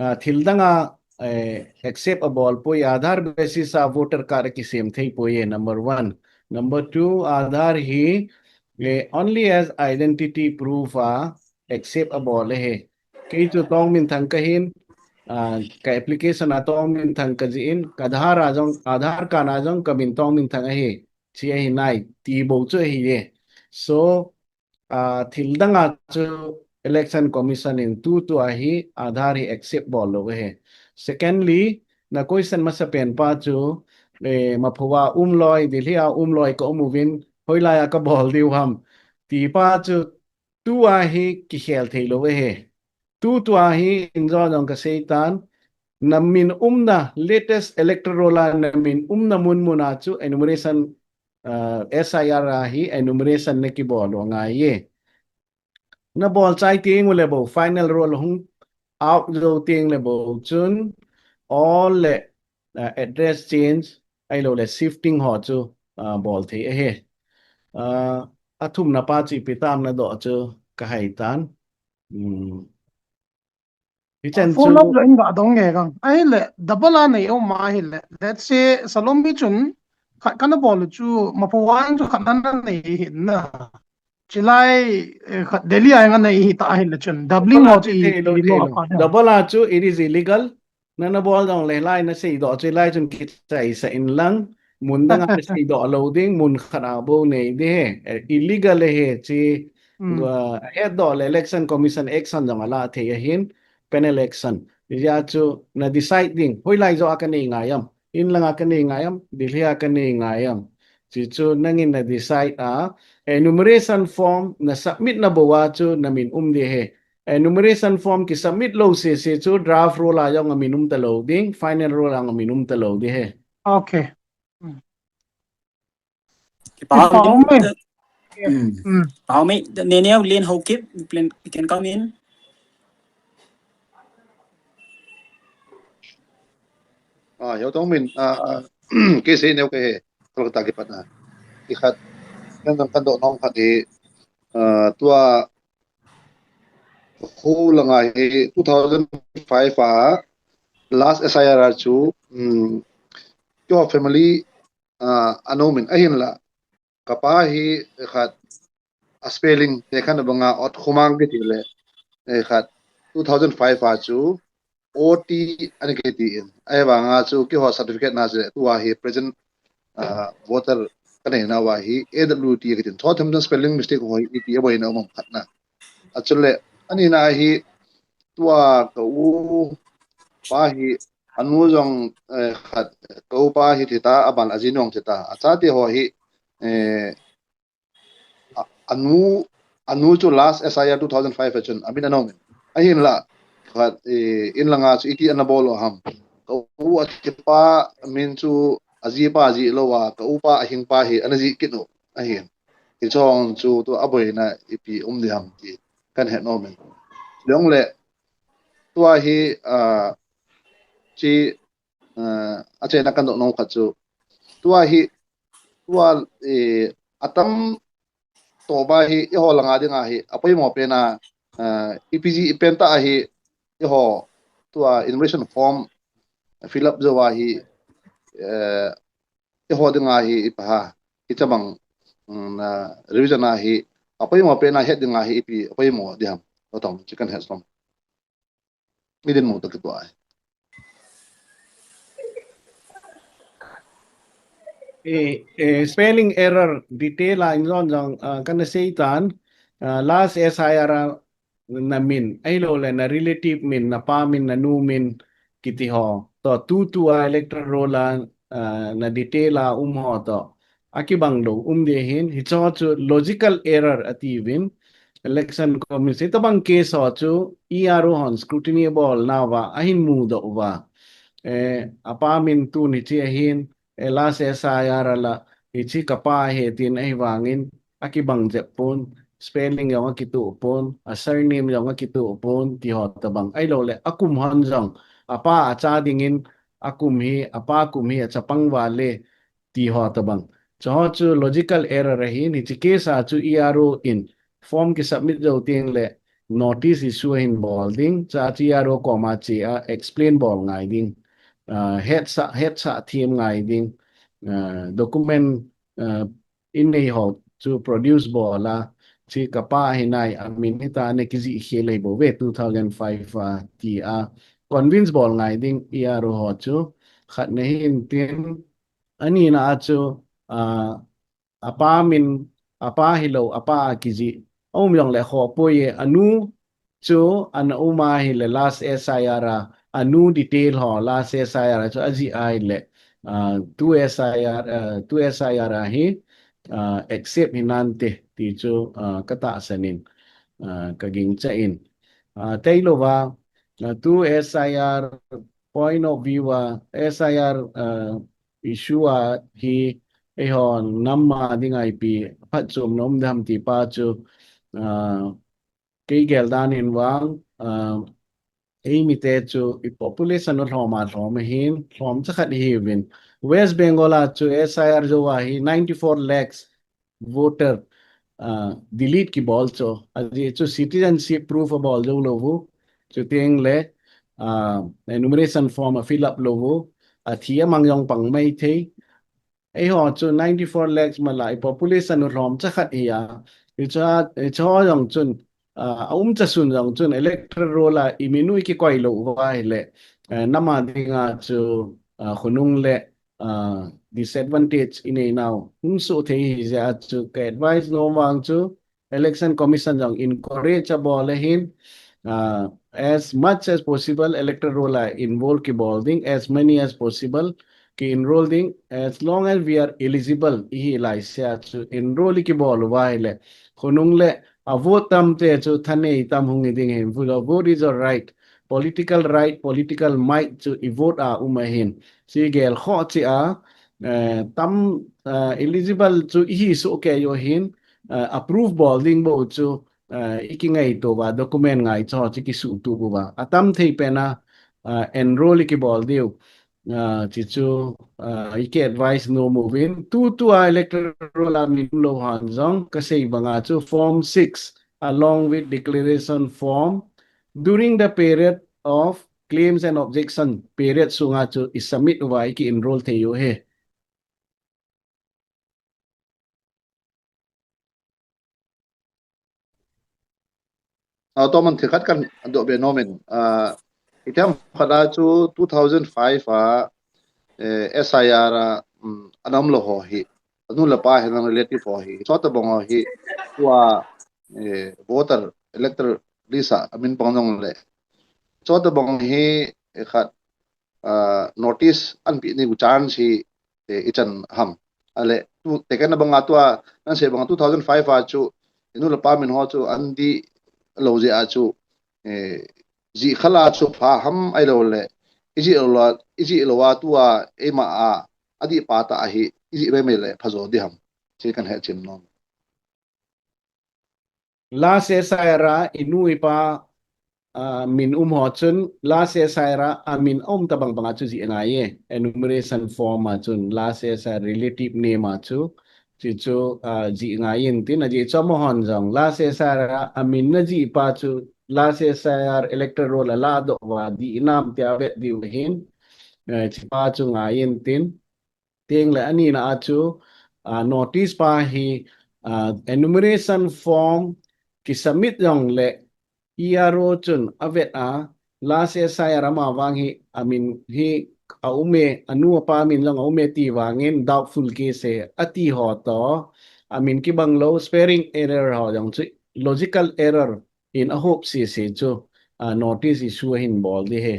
uh, thil dang a, eh, accept a bol poi, Aadhaar basis a voter card ki sem thei poi e, number one. Number two, Aadhaar hi, eh, only as identity proof a accept a bol e he. Kei chu Tongminthang ka hin, uh, ka application a Tongminthang ka ji in, ka Aadhaar a jong, Aadhaar card a jong ka min Tongminthang ahi, chi ahi nai, ti bo chu ahi e. So, uh, thil dang a chu Election Commission in tu tu a hi Aadhaar hi accept bol lo he. Secondly, na question masa pen pa chu, eh, ma pho wa um loi, Delhi a um loi ka um uvin, hoilai a ka bol diu ham. Ti pa chu tu a hi ki khel thei lo he. Tu tu a hi in jo jong ka sei tan, na min umna latest electoral roll a na min umna mun mun a chu enumeration, uh, S I R a hi enumeration na ki bol lo ngai e. Na bol chai ting u le bo final roll hung out zo ting le bo chun all le, uh, address change ai lo le shifting ho chu, uh, bol thei ahi. Uh, a thumna pa chi pi tam na do chu ka hai tan. Um, Hi chen Full chu up lo in ga dong nge gang. Ai le double a nei o ma hi le. Let's say Salom hi chun khat kana bol chu ma pho wang chu khat na nei hi na. Chilai, eh, khat Delhi ai nga nei hi ta hi le chun doubling double mo a chi chu thei lo, chi thei lo lo. pa na. Double a chu it is illegal. Na na bol dong le lai na sei do chu lai chun ki chai sa in lang. Mun dang a sei do lo ding, mun khat a bo nei de he. Eh, illegal he chi. Hmm. Gua, a het do le Election Commission action jong a la thei ahin, penal action. Hijeh a chu na decide ding, hoilai jo a ka nei ngai am, in lang a ka nei ngai am, Delhi a ka nei ngai am. Chi chu nangin na decide a, enumeration form na submit na bo a chu na min um de he. Enumeration form ki submit lo sese chu draft roll a jong a min um ta lo ding, final roll a jong a min um ta lo de he. Okay. Kipah Kipah ding. me. Hmm. Hmm. Pau me, the Nene Lin Haokip, you can, you can come in. Ah, Hiao Tongmin, ah, ah, kei sei neo kei he, Kolkata kipat na. Khat, kan kan kan do nong khat hi, ah, tua khu langa hi two thousand five a last S I R chu, um, keiho family, ah, a nom in ahin la, ka pa hi khat a spelling te khan banga Otkhumang kiti le, eh, khat two thousand five a chu O T ani kiti in. Ahivanga chu keiho certificate na chu tua hi present, ah, voter ka nei na wa hi A W T kiti in. Thothem chan spelling mistake ho hi iti a boina um khat na. A chule ani na hi tua ka u pa hi anu jong, eh, khat ka u pa hi thi ta, aban a ji nong thi ta. A chate ho hi, eh, a, anu, anu chu last S I R two thousand five a chun a min a nom in. Ahin la, khat, eh, in langa chu iti ana bol u ham. Ka u a kipa min chu a ji pa ji lo a, ka u pa a hing pa hi ana ji kit u. Ahin. Hi chong chu tua a boina ipi um di ham ti kan he nom in. Long le, tua hi, ah, chi, ah, achaina kadoh nom khat chu, tua hi, tua, eh, atam toba hi eiho langa dinga hi apoimo pena, eh, ipi ji ipen ta hi eiho tua enumeration form fill up jouva hi, eh, eiho dinga hi ipi ham, hitabang, mm, na revision a hi apoimo pena het dinga hi ipi apoimo diham, tua tong chu kahin het nom. Midin mo to kituai. Eh, eh, spelling error detail a in jong jong, ah, kana seitan, ah, last S I R a na min, ahilouleh na relative min, na pa min, na nu min, kiti ho. To, tutua electoral roll a, ah, na detail a um ho to. Akibang lou, um ding ahin, hicho chu logical error atiuvin, Election Commission, hitabang case ho chu E R O hon scrutiny abol nauva, ahin mudoh uva. Eh, apa min tun hiche ahin, eh, last S I R a la, hiche kapa ahi tin ahivangin, akibang jep pon, spelling jong akituh pon, a surname jong akituh pon, ti ho tabang. Ahilouleh, akum hon jong, apa acha dingin, akum hi, apa kum hi, achapang vale, ti ho tabang. Chuho chu logical error ahin, hiche case a chu E R O in form kisubmit jou teng le notice issue ahin bol ding, chua chu E R O koma che a explain bol ngai ding. Ah, hetsah, hetsah them ngai ding. Ah, document, ah, in nei ho chu produce bol a, hiche kapa ahi nai, amin hitia ana kijih khel ahi bouve two thousand five a, tia convince bol ngai ding E R O ho chu khat na hin tin, anina a chu, ah, apa min, apa hilou, apa a kijih. Aum jongle khoh poi e, anu chu ana um ahile last S I R a, anu detail ho last S I R a chu ajih ahile, ah, two S I R, ah, two S I R a hi, ah, accept hinante ti chu, ah, katahsan in, ah, kagingchan. Ah, tailouva, ah, two S I R point of view a, S I R, ah, issue a hi eiho nam a dinga ipi phatchomna um ding ham ti pa chu, ah, kei gel dan in vang, ah, eimite chu i population u lhom a lhom ahin, lhomcha khat ihiuvin. West Bengal a chu S I R jouva hi ninety-four lakhs voter, ah, delete kibol chu. Ajeh chu citizenship proof abol jou lou u. Chuteng le, ah, enumeration form a fill up lou u. Athi amang jong pang maithei. Eiho chu ninety-four lakhs mala i population u lhomcha khat hi a. Hichu, hichu jong chun, ah, aumcha sun jong chun electoral roll a imin u ikikoi lou uva ahile, eh, nam a dinga chu, ah, khonung le, ah, disadvantage inei nau hung soh thei ahi jeh a chu ka advice nom vang chu Election Commission jong encourage abol ahin, ah, as much as possible electoral roll a involve kibol ding, as many as possible ki enroll ding, as long as we are eligible ihi laise a chu enroll ikibol uva ahile, khonung le a vote tamte chu thanei tam hung hi ding ahin, vote is a right, political right, political might chu i vote a um ahin. Chu igel khoh cheh a, eh, tam, eh, eligible chu ihi soh kei u ahin, eh, approve bol ding bou chu, eh, ikingaito uva, document ngaicha ho chu kisuhtup uva. Atam thei pen a, eh, enroll ikibol diu. Ah, chuchu, ah, iki advice nom uvin, tutua electoral roll a min umlou hon jong kasei banga chu form six along with declaration form during the period of claims and objection period sunga chu i submit uva iki enroll thei u ahi. Ah, tua man thil khat kadoh be nom in, ah, itiham khat a chu two thousand five a, eh, S I R a, um, ana umlou ho hi, anu le apa hi, ana relative ho hi, chutabang ho hi, tua, eh, voter elector list a amin pang jongle, chutabang hi, eh, khat, ah, notice ana pe ding u chance hi, eh, ichan ham. Ale, tu, tekena banga tua, nasei banga two thousand five a chu, inu le ipa min ho chu, ana dih lou jeh a chu, eh, jih khel a chu pha ham ahilouleh, ijih lou a, ijih lou a tua, eima a, adih pa ta ahi, ijih maimai le phajo ding ham. Chu kahin hetchem nom. Last S I R a inu ipa ah, min um ho chun last S I R a, amin um tabang banga chu jih ngai e. Enumeration form a chun last S I R relative name a chu, chu chu, ah, jih ngai in tin, ajeh chu amahon jong last S I R a, amin na jih pa chu last S I R electoral roll a la doh uva dih nam tia vet diu hin, eh, chi pa chu ngai in tin. Teng le ani na a chu, ah, notice pa hi, ah, enumeration form ki submit jong le E R O chun avet a, last S I R ama vang hi, amin hi a um e, anu apa min jong a um e ti vangin doubtful case e, ati ho to, amin kibang lo, spelling error ho jong chu, logical error in a hop sese chu, ah, notice issue hin bol di he.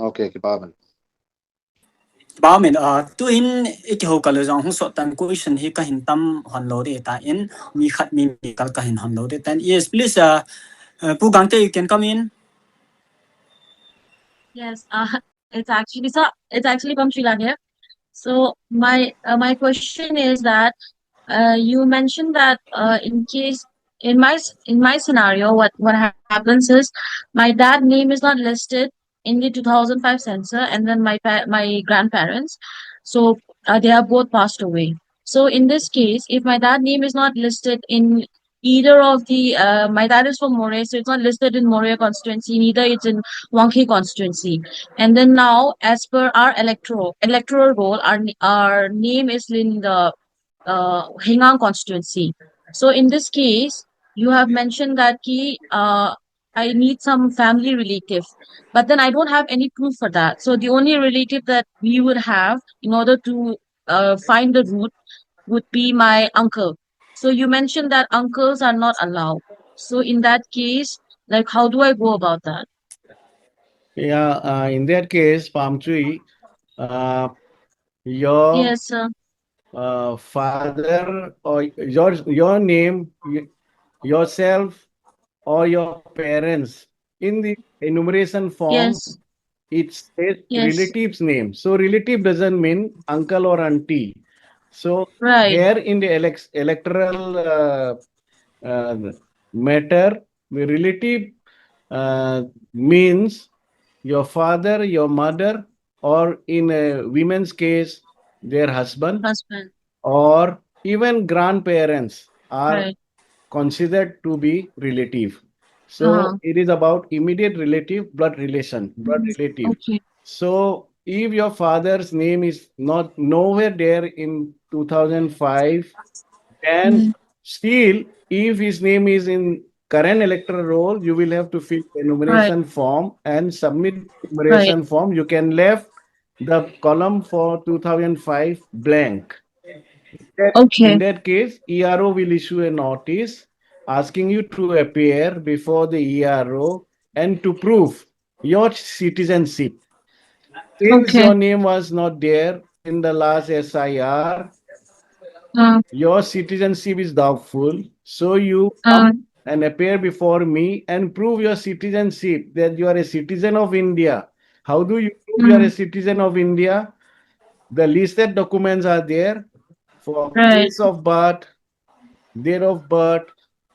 Okay, kipa ban. Ba min, ah, tu in iki ho kal jong hung sot tan question hi ka hin tam hon lo de ta in, mi khat mi, mi kal ka hin hon lo de tan. Yes, please, ah, uh, Pu Gangte, you can come in. Yes, uh, it's actually, so it's actually Pamchila here. So my, uh, my question is that, uh, you mentioned that, uh, in case, in my s- in my scenario, what what ha- happens is my dad name is not listed in the two thousand five census, and then my pa- my grandparents, so, uh, they are both passed away. So in this case, if my dad name is not listed in either of the, uh, my dad is from Moreh, so it's not listed in Moreh constituency, neither it's in Wangkhe constituency. And then now, as per our electoral electoral roll, our n- our name is in the, uh, Heingang constituency. So in this case, you have mentioned that ki, uh, I need some family relative, but then I don't have any proof for that. So the only relative that we would have in order to, uh, find the root would be my uncle. So you mentioned that uncles are not allowed. So in that case, like, how do I go about that? Yeah, uh, in that case, Pamchui, uh, your Yes, sir. uh, father or your your name, y- yourself or your parents in the enumeration form, Yes. it says Yes. relative's name. So relative doesn't mean uncle or auntie. So Right. here in the elect- electoral, uh, uh, matter, the relative, uh, means your father, your mother, or in a women's case, their husband, Husband. or even grandparents are Right. considered to be relative. So Uh-huh. it is about immediate relative, blood relation, blood Mm, relative. Okay. So if your father's name is not nowhere there in two thousand five, then Mm. still, if his name is in current electoral roll, you will have to fill the enumeration Right. form and submit enumeration Right. form. You can left the column for two thousand five blank. In that, Okay. in that case, E R O will issue a notice asking you to appear before the E R O and to prove your citizenship. Since Okay. your name was not there in the last S I R, Uh. your citizenship is doubtful. So you Uh. come and appear before me and prove your citizenship, that you are a citizen of India. How do you prove you are a Mm. citizen of India? The listed documents are there for Right. place of birth, date of birth,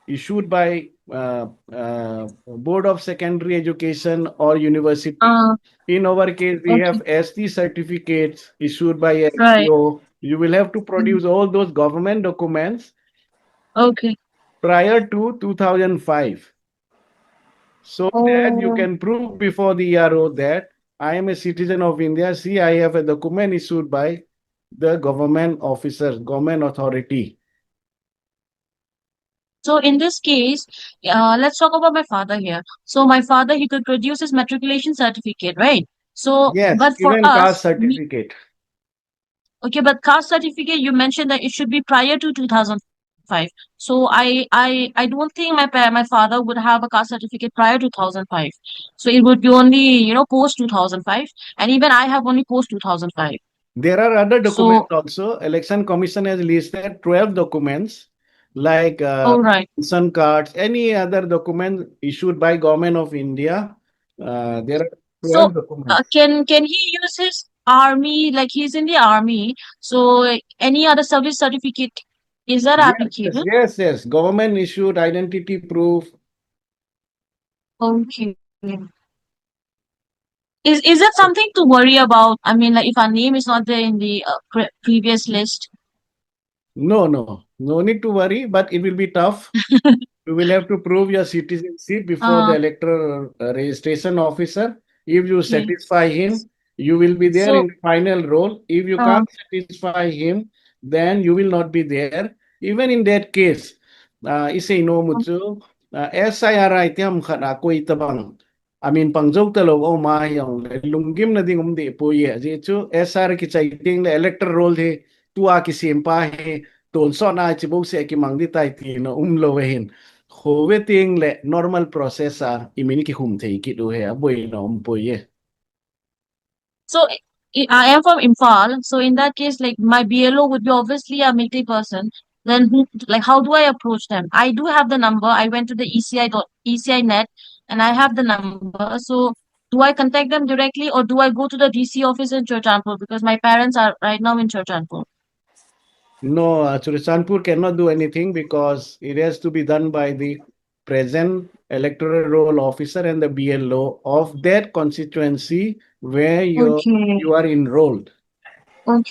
issued by, uh, uh, Board of Secondary Education or university. Uh, In our case, we okay. have S T certificates issued by Right. S D O. You will have to produce Mm. all those government documents Okay. prior to two thousand five, so that you Oh. can prove before the E R O that I am a citizen of India. See, I have a document issued by the government officer, government authority. So in this case, uh, let's talk about my father here. So my father, he could produce his matriculation certificate, right? So, Yes, but for even caste us, we certificate. Okay, but caste certificate, you mentioned that it should be prior to two thousand five. So I, I, I don't think my pa- my father would have a caste certificate priar two thousand five. So it would be only, you know, post two thousand five, and even I have only post two thousand five. There are other So documents also. Election Commission has listed twelve documents, like, uh, Oh, right. pension cards, any other document issued by Government of India. Uh, there are So, twelve documents. uh, can can he use his army, like, he's in the army, so any other service certificate, is that Yes, applicable? yes, yes. Government issued identity proof. Okay. Is is it something to worry about? I mean, like, if our name is not there in the uh, pre- previous list? No, no, no need to worry, but it will be tough. You will have to prove your citizenship before the Uh, electoral uh, registration officer. If you okay. satisfy him, you will be there in So, the final roll. If you uh, can't satisfy him, then you will not be there. Even in that case, uh, isei nom u chu, uh, S I R a itiam khat a koi tabang amin pang jou talou aum a hijongle lunggimna ding um deh poi e. Ajeh chu S I R kichai teng le electoral roll hi tua kisem pa hi tonsot a hiche bouseh a kimang ding tai tina umlou ahin. Khove teng le normal process a imin kikhum thei kit u hi aboina um poi e. So I, I am from Imphal. So in that case, like, my B L O would be obviously a Meitei person. Then who, like, how do I approach them? I do have the number. I went to the E C I dot E C I net, and I have the number. So do I contact them directly, or do I go to the D C office in Churachandpur, because my parents are right now in Churachandpur? No, uh, Churachandpur cannot do anything because it has to be done by the present electoral roll officer and the B L O of that constituency where you Okay. you are enrolled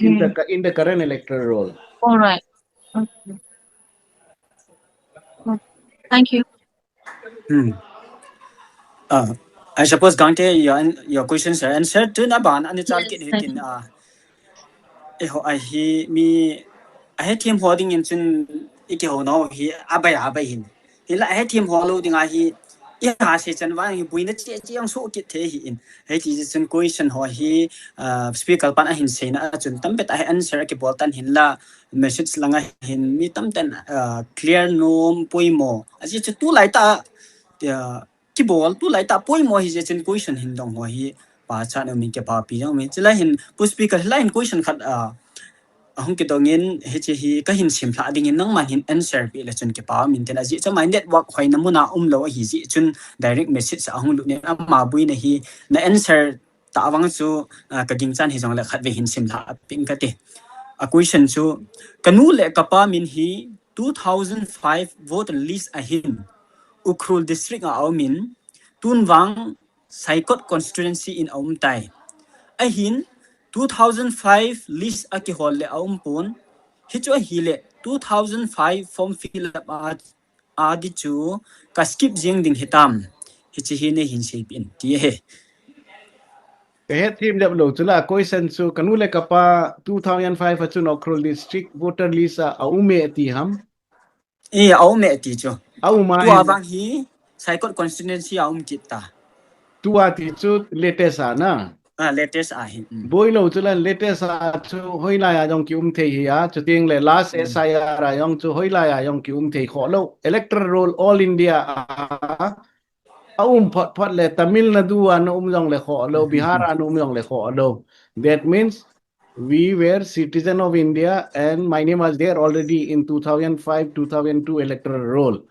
in the Okay. cu- in the current electoral roll. All right. Okay. Okay. Thank you. Hmm. Uh, I suppose Gangte, your an- your questions are answered. Tun aban ani chal Yes, kit thank hitin you. Uh, eiho ahi mi ahethem ho dingin chun ikihou nau hi abai abai hin. Hila ahethem ho lou ding ahi iha se chan vang hi buina che che ang so kit the hi in. Hiti chun question ho hi uh, speaker pan ahin seina a chun tampi tah hi answer akibol tan hinla message langa hin mi tamten uh, clear nom poimo. Ajeh chu tulai tah uh, kibol tulai tah poimo hi jeh chun question hin dong ho hi pachat nom in kipapi jong mi. Chulai hin pu speaker hilai hin question khat uh, ahung kidong in hiche hi kahin simlha dingin nangman hin answer peh le chun kipa um intin ajeh chu my network hoina muna umlou ahi jeh chun direct message ahung lut in ama buina hi na answer tah vang chu uh, kaginchat hijongle khatvei hin simlha peh ing kati. A question chu kanu le kapa min hi two thousand five voter list ahin Ukhrul district a aumin tun vang Saikot constituency in aumtai. Ahin two thousand five list akihol le aumpon hichu ahile two thousand five form fill up a adi chu ka skip jing ding hitam. Hiche hi neihin seipeh in ti ahi. Kahethem dep lou chula question chu kanu le kapa two thousand five a chun Ukhrul district voter list a aume ti ham? E aume ti chu. Auma Tua hin vang hi Saikot constituency a um kit ta. Tua ti chu latest a na. Ah, latest a hin. Mm. Boilou chula latest a chu hoilai a jong kium thei hi a, chuteng le last Mm. S I R a jong chu hoilai a jong kium thei khoh lou. Electoral roll all India a aum phot phot le Tamil Nadu a na um jongle khoh lou, Bihar a na um jongle khoh lou. That means we were citizen of India and my name was there already in two thousand five, two thousand two electoral roll.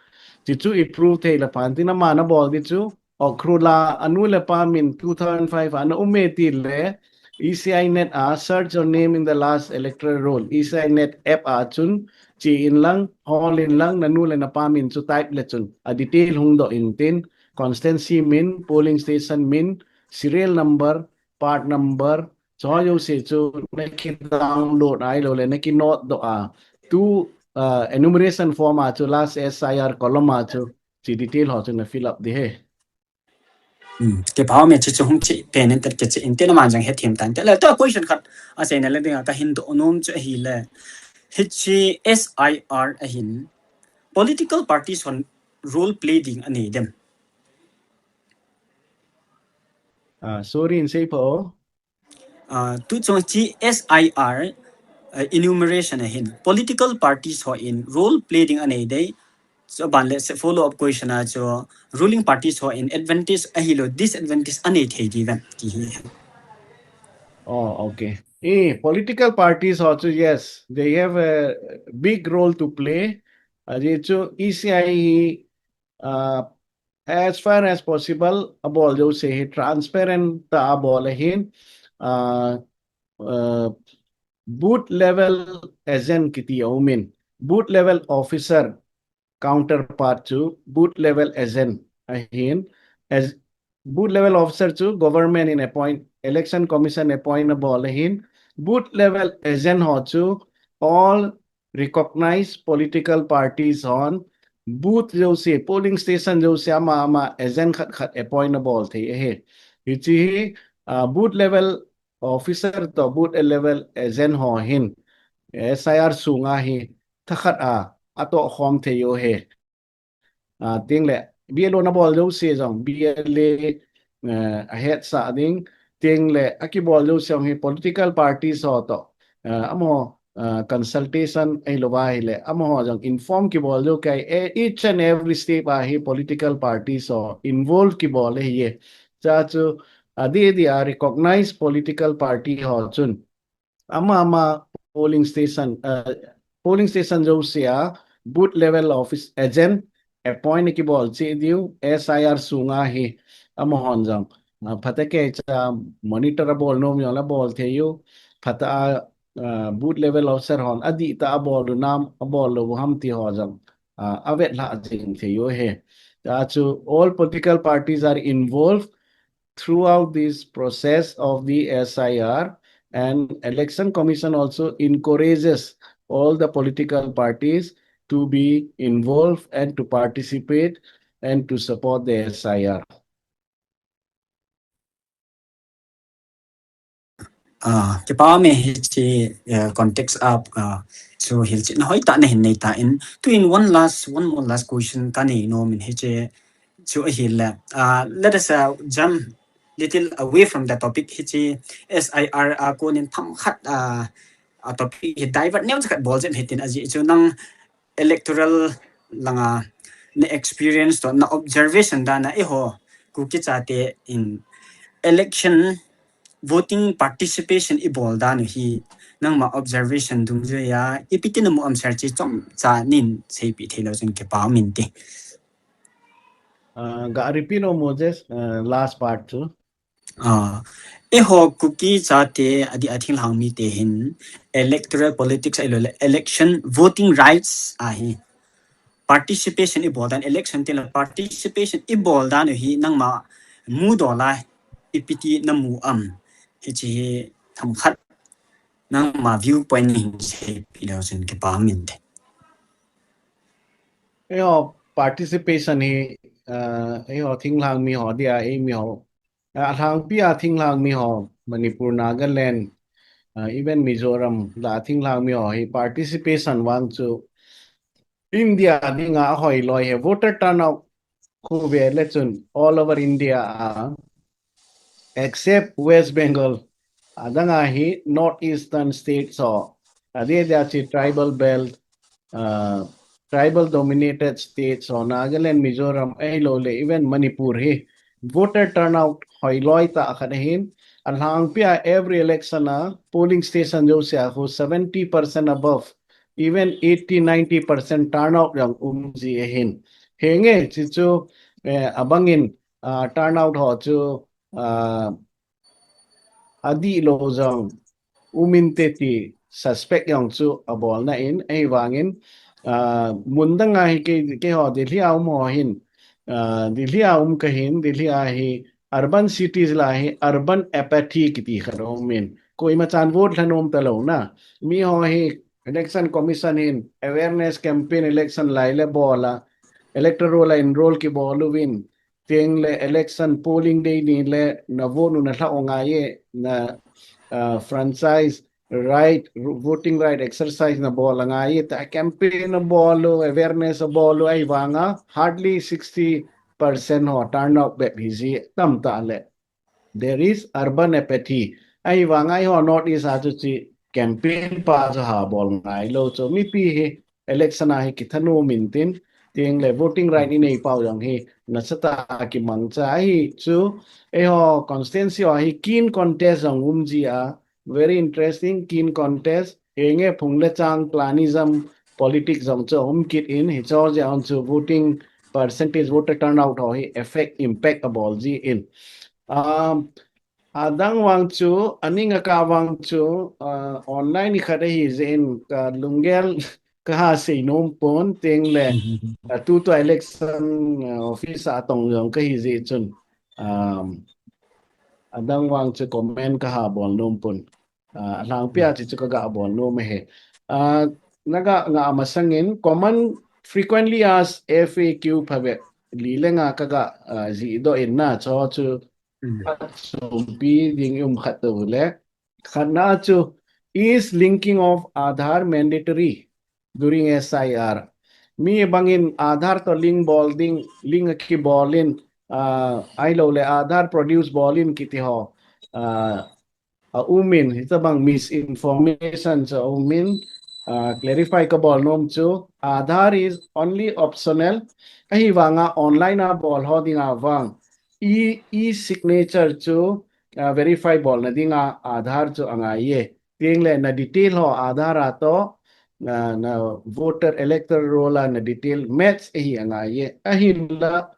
Ti chu i prove thei le phan tin ama na bol di chu Ukhrul a anu le pa min two thousand five a na um e ti le E C I net a search your name in the last electoral roll. E C I net app a chun che in lang, hol in lang, na nu le na pa min chu type le chun a detail hung doh in tin, constituency min, polling station min, serial number, part number, cho jouse chu na ki download ahilou le na ki note doh a, tu uh, enumeration form a chu last S I R column a chu che detail ho chu na fill up di he. Hmm. Kipa um e chu chu hung che pen in tat kiche in tin ama jong hethem tan. Te le to question khat aseina le dinga kahin doh nom chu ahile. Hiche S I R ahin political parties hon role play ding anei dem. Ah, sorry, in sei pha o. Ah, tu chung hiche S I R uh, enumeration ahin political parties hon role play ding anei dei. So ban le se follow up question a chu ruling parties hon advantage ahilou disadvantage anei thei di vem ti hi. Oh, okay. Eh, political parties also, yes, they have a big role to play. Ajeh chu E C I hi, uh, as far as possible, abol jouse hi transparent tah a abol ahin, uh, uh, booth level agent kiti aumin, booth level officer counterpart chu booth level agent ahin, as booth level officer chu government in appoint, election commission appoint abol ahin, booth level agent ho chu all recognized political parties hon booth jouse, polling station jouse ama ama agent khat khat appoint abol thei ahi. Hiche hi, ah, booth level officer toh booth level agent ho hin S I R sunga hi thakhat a atoh khom thei u ahi. Ah, tengle B L O nabol jouse jong B L A, eh, ahetsah ding, tengle akibol jouse jong hi political parties ho toh, eh, amaho, eh, consultation ahilouva ahile, amaho jong inform kibol jou kei, eh, each and every step a hi political parties ho involve kibol ahiye. Chuche chu adeh deh a recognized political party ho chun ama ama polling station, uh, polling station jouse a booth level office agent appoint kibol cheh diu, S I R sunga hi amahon jong, uh, phatah a keicha monitor abol nom jongle abol thei u, phatah a, uh, booth level officer hon adihtah a abol u nam, abol lou u ham ti ho jong, uh, avetlhah jing thei u ahi. Chuche chu all political parties are involved throughout this process of the S I R, and Election Commission also encourages all the political parties to be involved and to participate and to support the S I R. Ah, kipa ume hiche, eh, context a, ah, chu hilchetna hoitah nahin nei tan. Tuin one last, one more last question kanei nom in hiche chu ahile. Ah, let us, uh, jump little away from the topic. Hiche S I R a konin themkhat, ah, a topic hi divert neocha khat bol jep hitin, ajeh chu nang electoral langa na experience toh na observation dan a eiho Kuki chate in election voting participation ibol dan u hi nangma observation dungjuiya ipi ti namu am, share chu chomcha nin seipeh thei leu chun kipa um inte. Uh, ga repeat nom Moses, uh, last part chu. Ah, eiho Kuki chate adeh a thinglhang mite hin electoral politics ahilouleh election voting rights a hi participation ibol dan, election tile participation ibol dan u hi nangma mudol a ipi ti namu am, hiche hi themkhat nangma viewpoint nahin seipeh leu chun kipa um inte. Eiho participation hi, uh, eiho thinglhang mi ho dia, eimi ho, uh, alhangpi a thinglhang mi ho, Manipur, Nagaland, uh, even Mizoram la thinglhang mi ho hi participation vang chu India dinga ahoiloi ahi. Voter turnout khu vele chun all over India a, except West Bengal, adang a hi North Eastern states ho, adeh deh a chu tribal belt, uh, tribal dominated states ho, Nagaland, Mizoram, ahilouleh even Manipur hi voter turnout hoiloi tah khat ahin, alhangpi a every election a polling station jouse a khu seventy percent above, even eighty, ninety percent turnout jong um ji ahin. Henge, chuchu, eh, abangin, ah, turnout ho chu, ah, adihlou jong um inte ti suspect jong chu abolna in, ahivangin, ah, mun dang a hi kei, keiho Delhi a um ho hin, ah, Delhi a um kahin, Delhi a hi urban cities la hi urban apathy kiti khat aumin. Koima chan vote lha nom talou na. Mi ho hi Election Commission hin awareness campaign election lai le bol a, electoral roll a enroll kibol uvin, tengle election polling day ni le na vote u na lha u angaiye, na, ah, franchise right, ru-, voting right exercise na bol angaiye, tia campaign na bol u, awareness a bol u, ahivanga hardly sixty percent ho turnout bep hi ji tamtah le. There is urban apathy. Ahivanga eiho North East a chu hiche campaign pa chu ha bol ngailou chu mipi hi election a hi kithanom intin, tengle voting right inei pau jong hi nasatah a kimangcha ahi chu, eiho constituency a hi keen contest jong um ji a, very interesting keen contest. Henge phung le chang clanism politics jong chu um kit in, hiche jeh a chu voting percentage, voter turnout ho hi effect, impact abol ji in. Um, adang vang chu, aning a kah vang chu, uh, online ni khat ahi jeh in ka lunggel kaha sei nom pon, tengle, uh, tutua election, uh, office a tong jong kahi jeh chun. Um, adang vang chu comment kaha bol nom pon. Uh, alangpia chu chu kaga bol nom e. Uh, naga nga masangin common frequently asked F A Q phabep li le nga kaga uh, jih doh in na chu chu Mm. Sumpi ding um khat to le. Khatna chu, is linking of Aadhaar mandatory during S I R? Mi bangin Aadhaar to link bol ding, link a kibol in, uh, ahilou le Aadhaar produce bol in kiti ho. Uh, a um in, hitabang misinformation chu a um in, uh, clarify kabol nom chu, Aadhaar is only optional, ahivanga online a bol ho dinga vang. E, e-signature chu, uh, verify bolna dinga Aadhaar chu angai e. Tieng le na detail ho Aadhaar a to, na, na voter electoral roll a na detail match ahi angai e. Ahinla,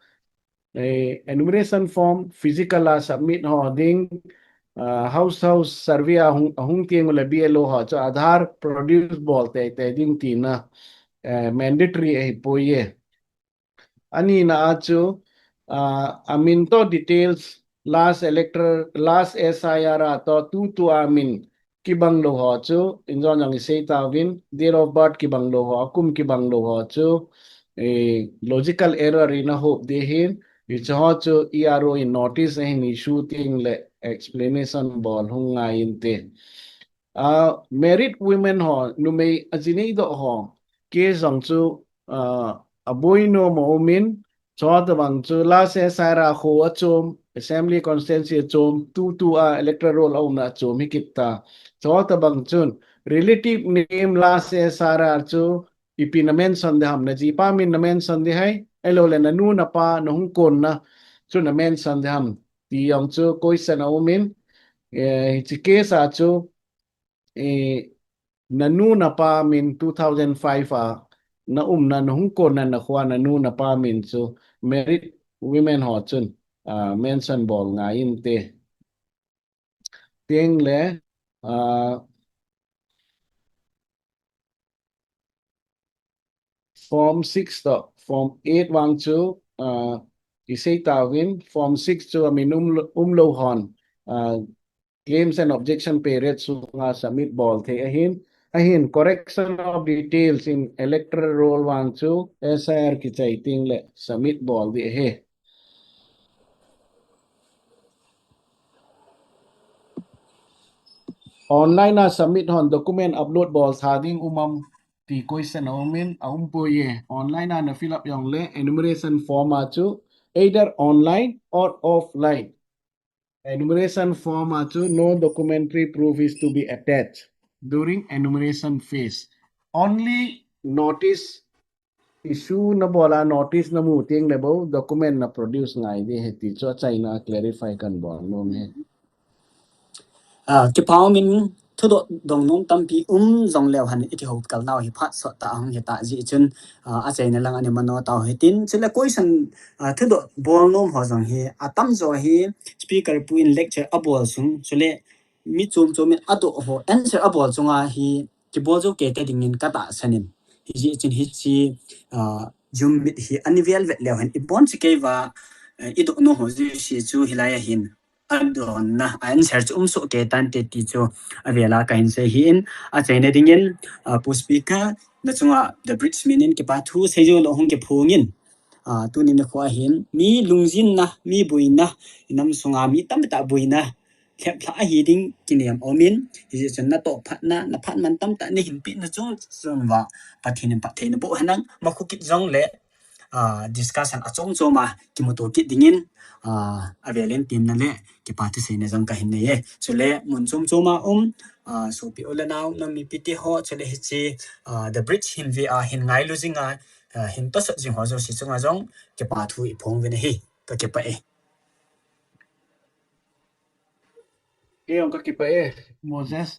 eh, enumeration form physical a submit ho ding, uh, house house survey a hung, a hung tieng le B L O ho chu Aadhaar produce bol teitei ding tina, eh, mandatory ahipoi e. Anina a chu, uh, amin to details last electoral, last S I R a to tutu amin kibang lou ho chu, injon jong isei tauvin, date of birth kibang lou ho, akum kibang lou ho chu, eh, logical error in ahop ding ahin, hiche ho chu E R O in notice ahin issue tieng le explanation bol hung ngai inte. Uh, married women ho, numei ajinei doh ho, case jong chu, uh, aboi nom a um in, chutabang chu last S I R a kho achom, assembly constituency achom, tutu a electoral roll a umna achom hi kit ta. Chutabang chun relative name last S I R a chu ipi na mention ding ham, na jipa min na mention ding ham, ahilou le na nu na pa na hung konna chu na mention ding ham ti jong chu question a um in, eh, hiche case a chu, eh, na nu na pa min two thousand five a na umna, na hung konna na kho a na nu na pa min chu married women ho chun, ah, mention bol ngai inte. Tieng le, ah, form six to form eight vang chu, ah, isei tauvin, form six chu amin um, umlou hon, ah, claims and objection period sunga submit bol thei ahin, ahin correction of details in electoral roll vang chu S I R kichai tieng le submit bol ding ahi. Online a submit hon document upload bol tha ding um am ti question a um in, a um poi e. Online a na fill up jong le enumeration form a chu either online or offline. Enumeration form a chu no documentary proof is to be attached during enumeration phase. Only notice issue na bol a notice na mu tieng le bou document na produce ngai ding ahi ti chu achaina clarify kahin bol nom e. Ah, kipa um in thudoh dong nom tampi um jong leu hen iti ho kal nau hi phat sot ta ahung hi ta jeh chun, ah, achaina lang a ni mano tau hitin. Chule question, ah, thudoh bol nom ho jong hi atam jo hi speaker pu in lecture abol sung. Chule mi chom chom in adoh ho answer abol chunga hi kibol jou kei te dingin ka tahsan in. Hijeh chun hiche, ah, Zoom meet hi ani vel vet leu hen ibon chi kei va, eh, idoh nom ho jouse chu hilai a hin adonna, a answer chu um soh kei tante ti chu avel a kahin sei ahin, achaina dingin, ah, Pu Speaker, na chunga The Bridge min in kipa thu seijou lou hung kiphong in, ah, tuni nikho a hin mi lungjinna, mi boina, inam sunga mi tamtah boina lhep lha ahi ding kinem aum in, hijeh chun natoh phatna, na phat man tamtah nahin pehna chungchang uva Pathen in phatthei naboh henlang, makhu kit jong le, ah, discussion achom chom a kimuto kit dingin, ah, avel in temna le kipa thuseina jong kahin nei e. Chule mun chom chom a um, ah, sopi u le nao, nam mipi te ho, chule hiche, ah, The Bridge hin ve a, hin ngailu jing a, ah, hin tosot jing ho jouse chunga jong kipa thu iphong uvin ahi. Ka kipah e. Kei jong ka kipah e, Moses.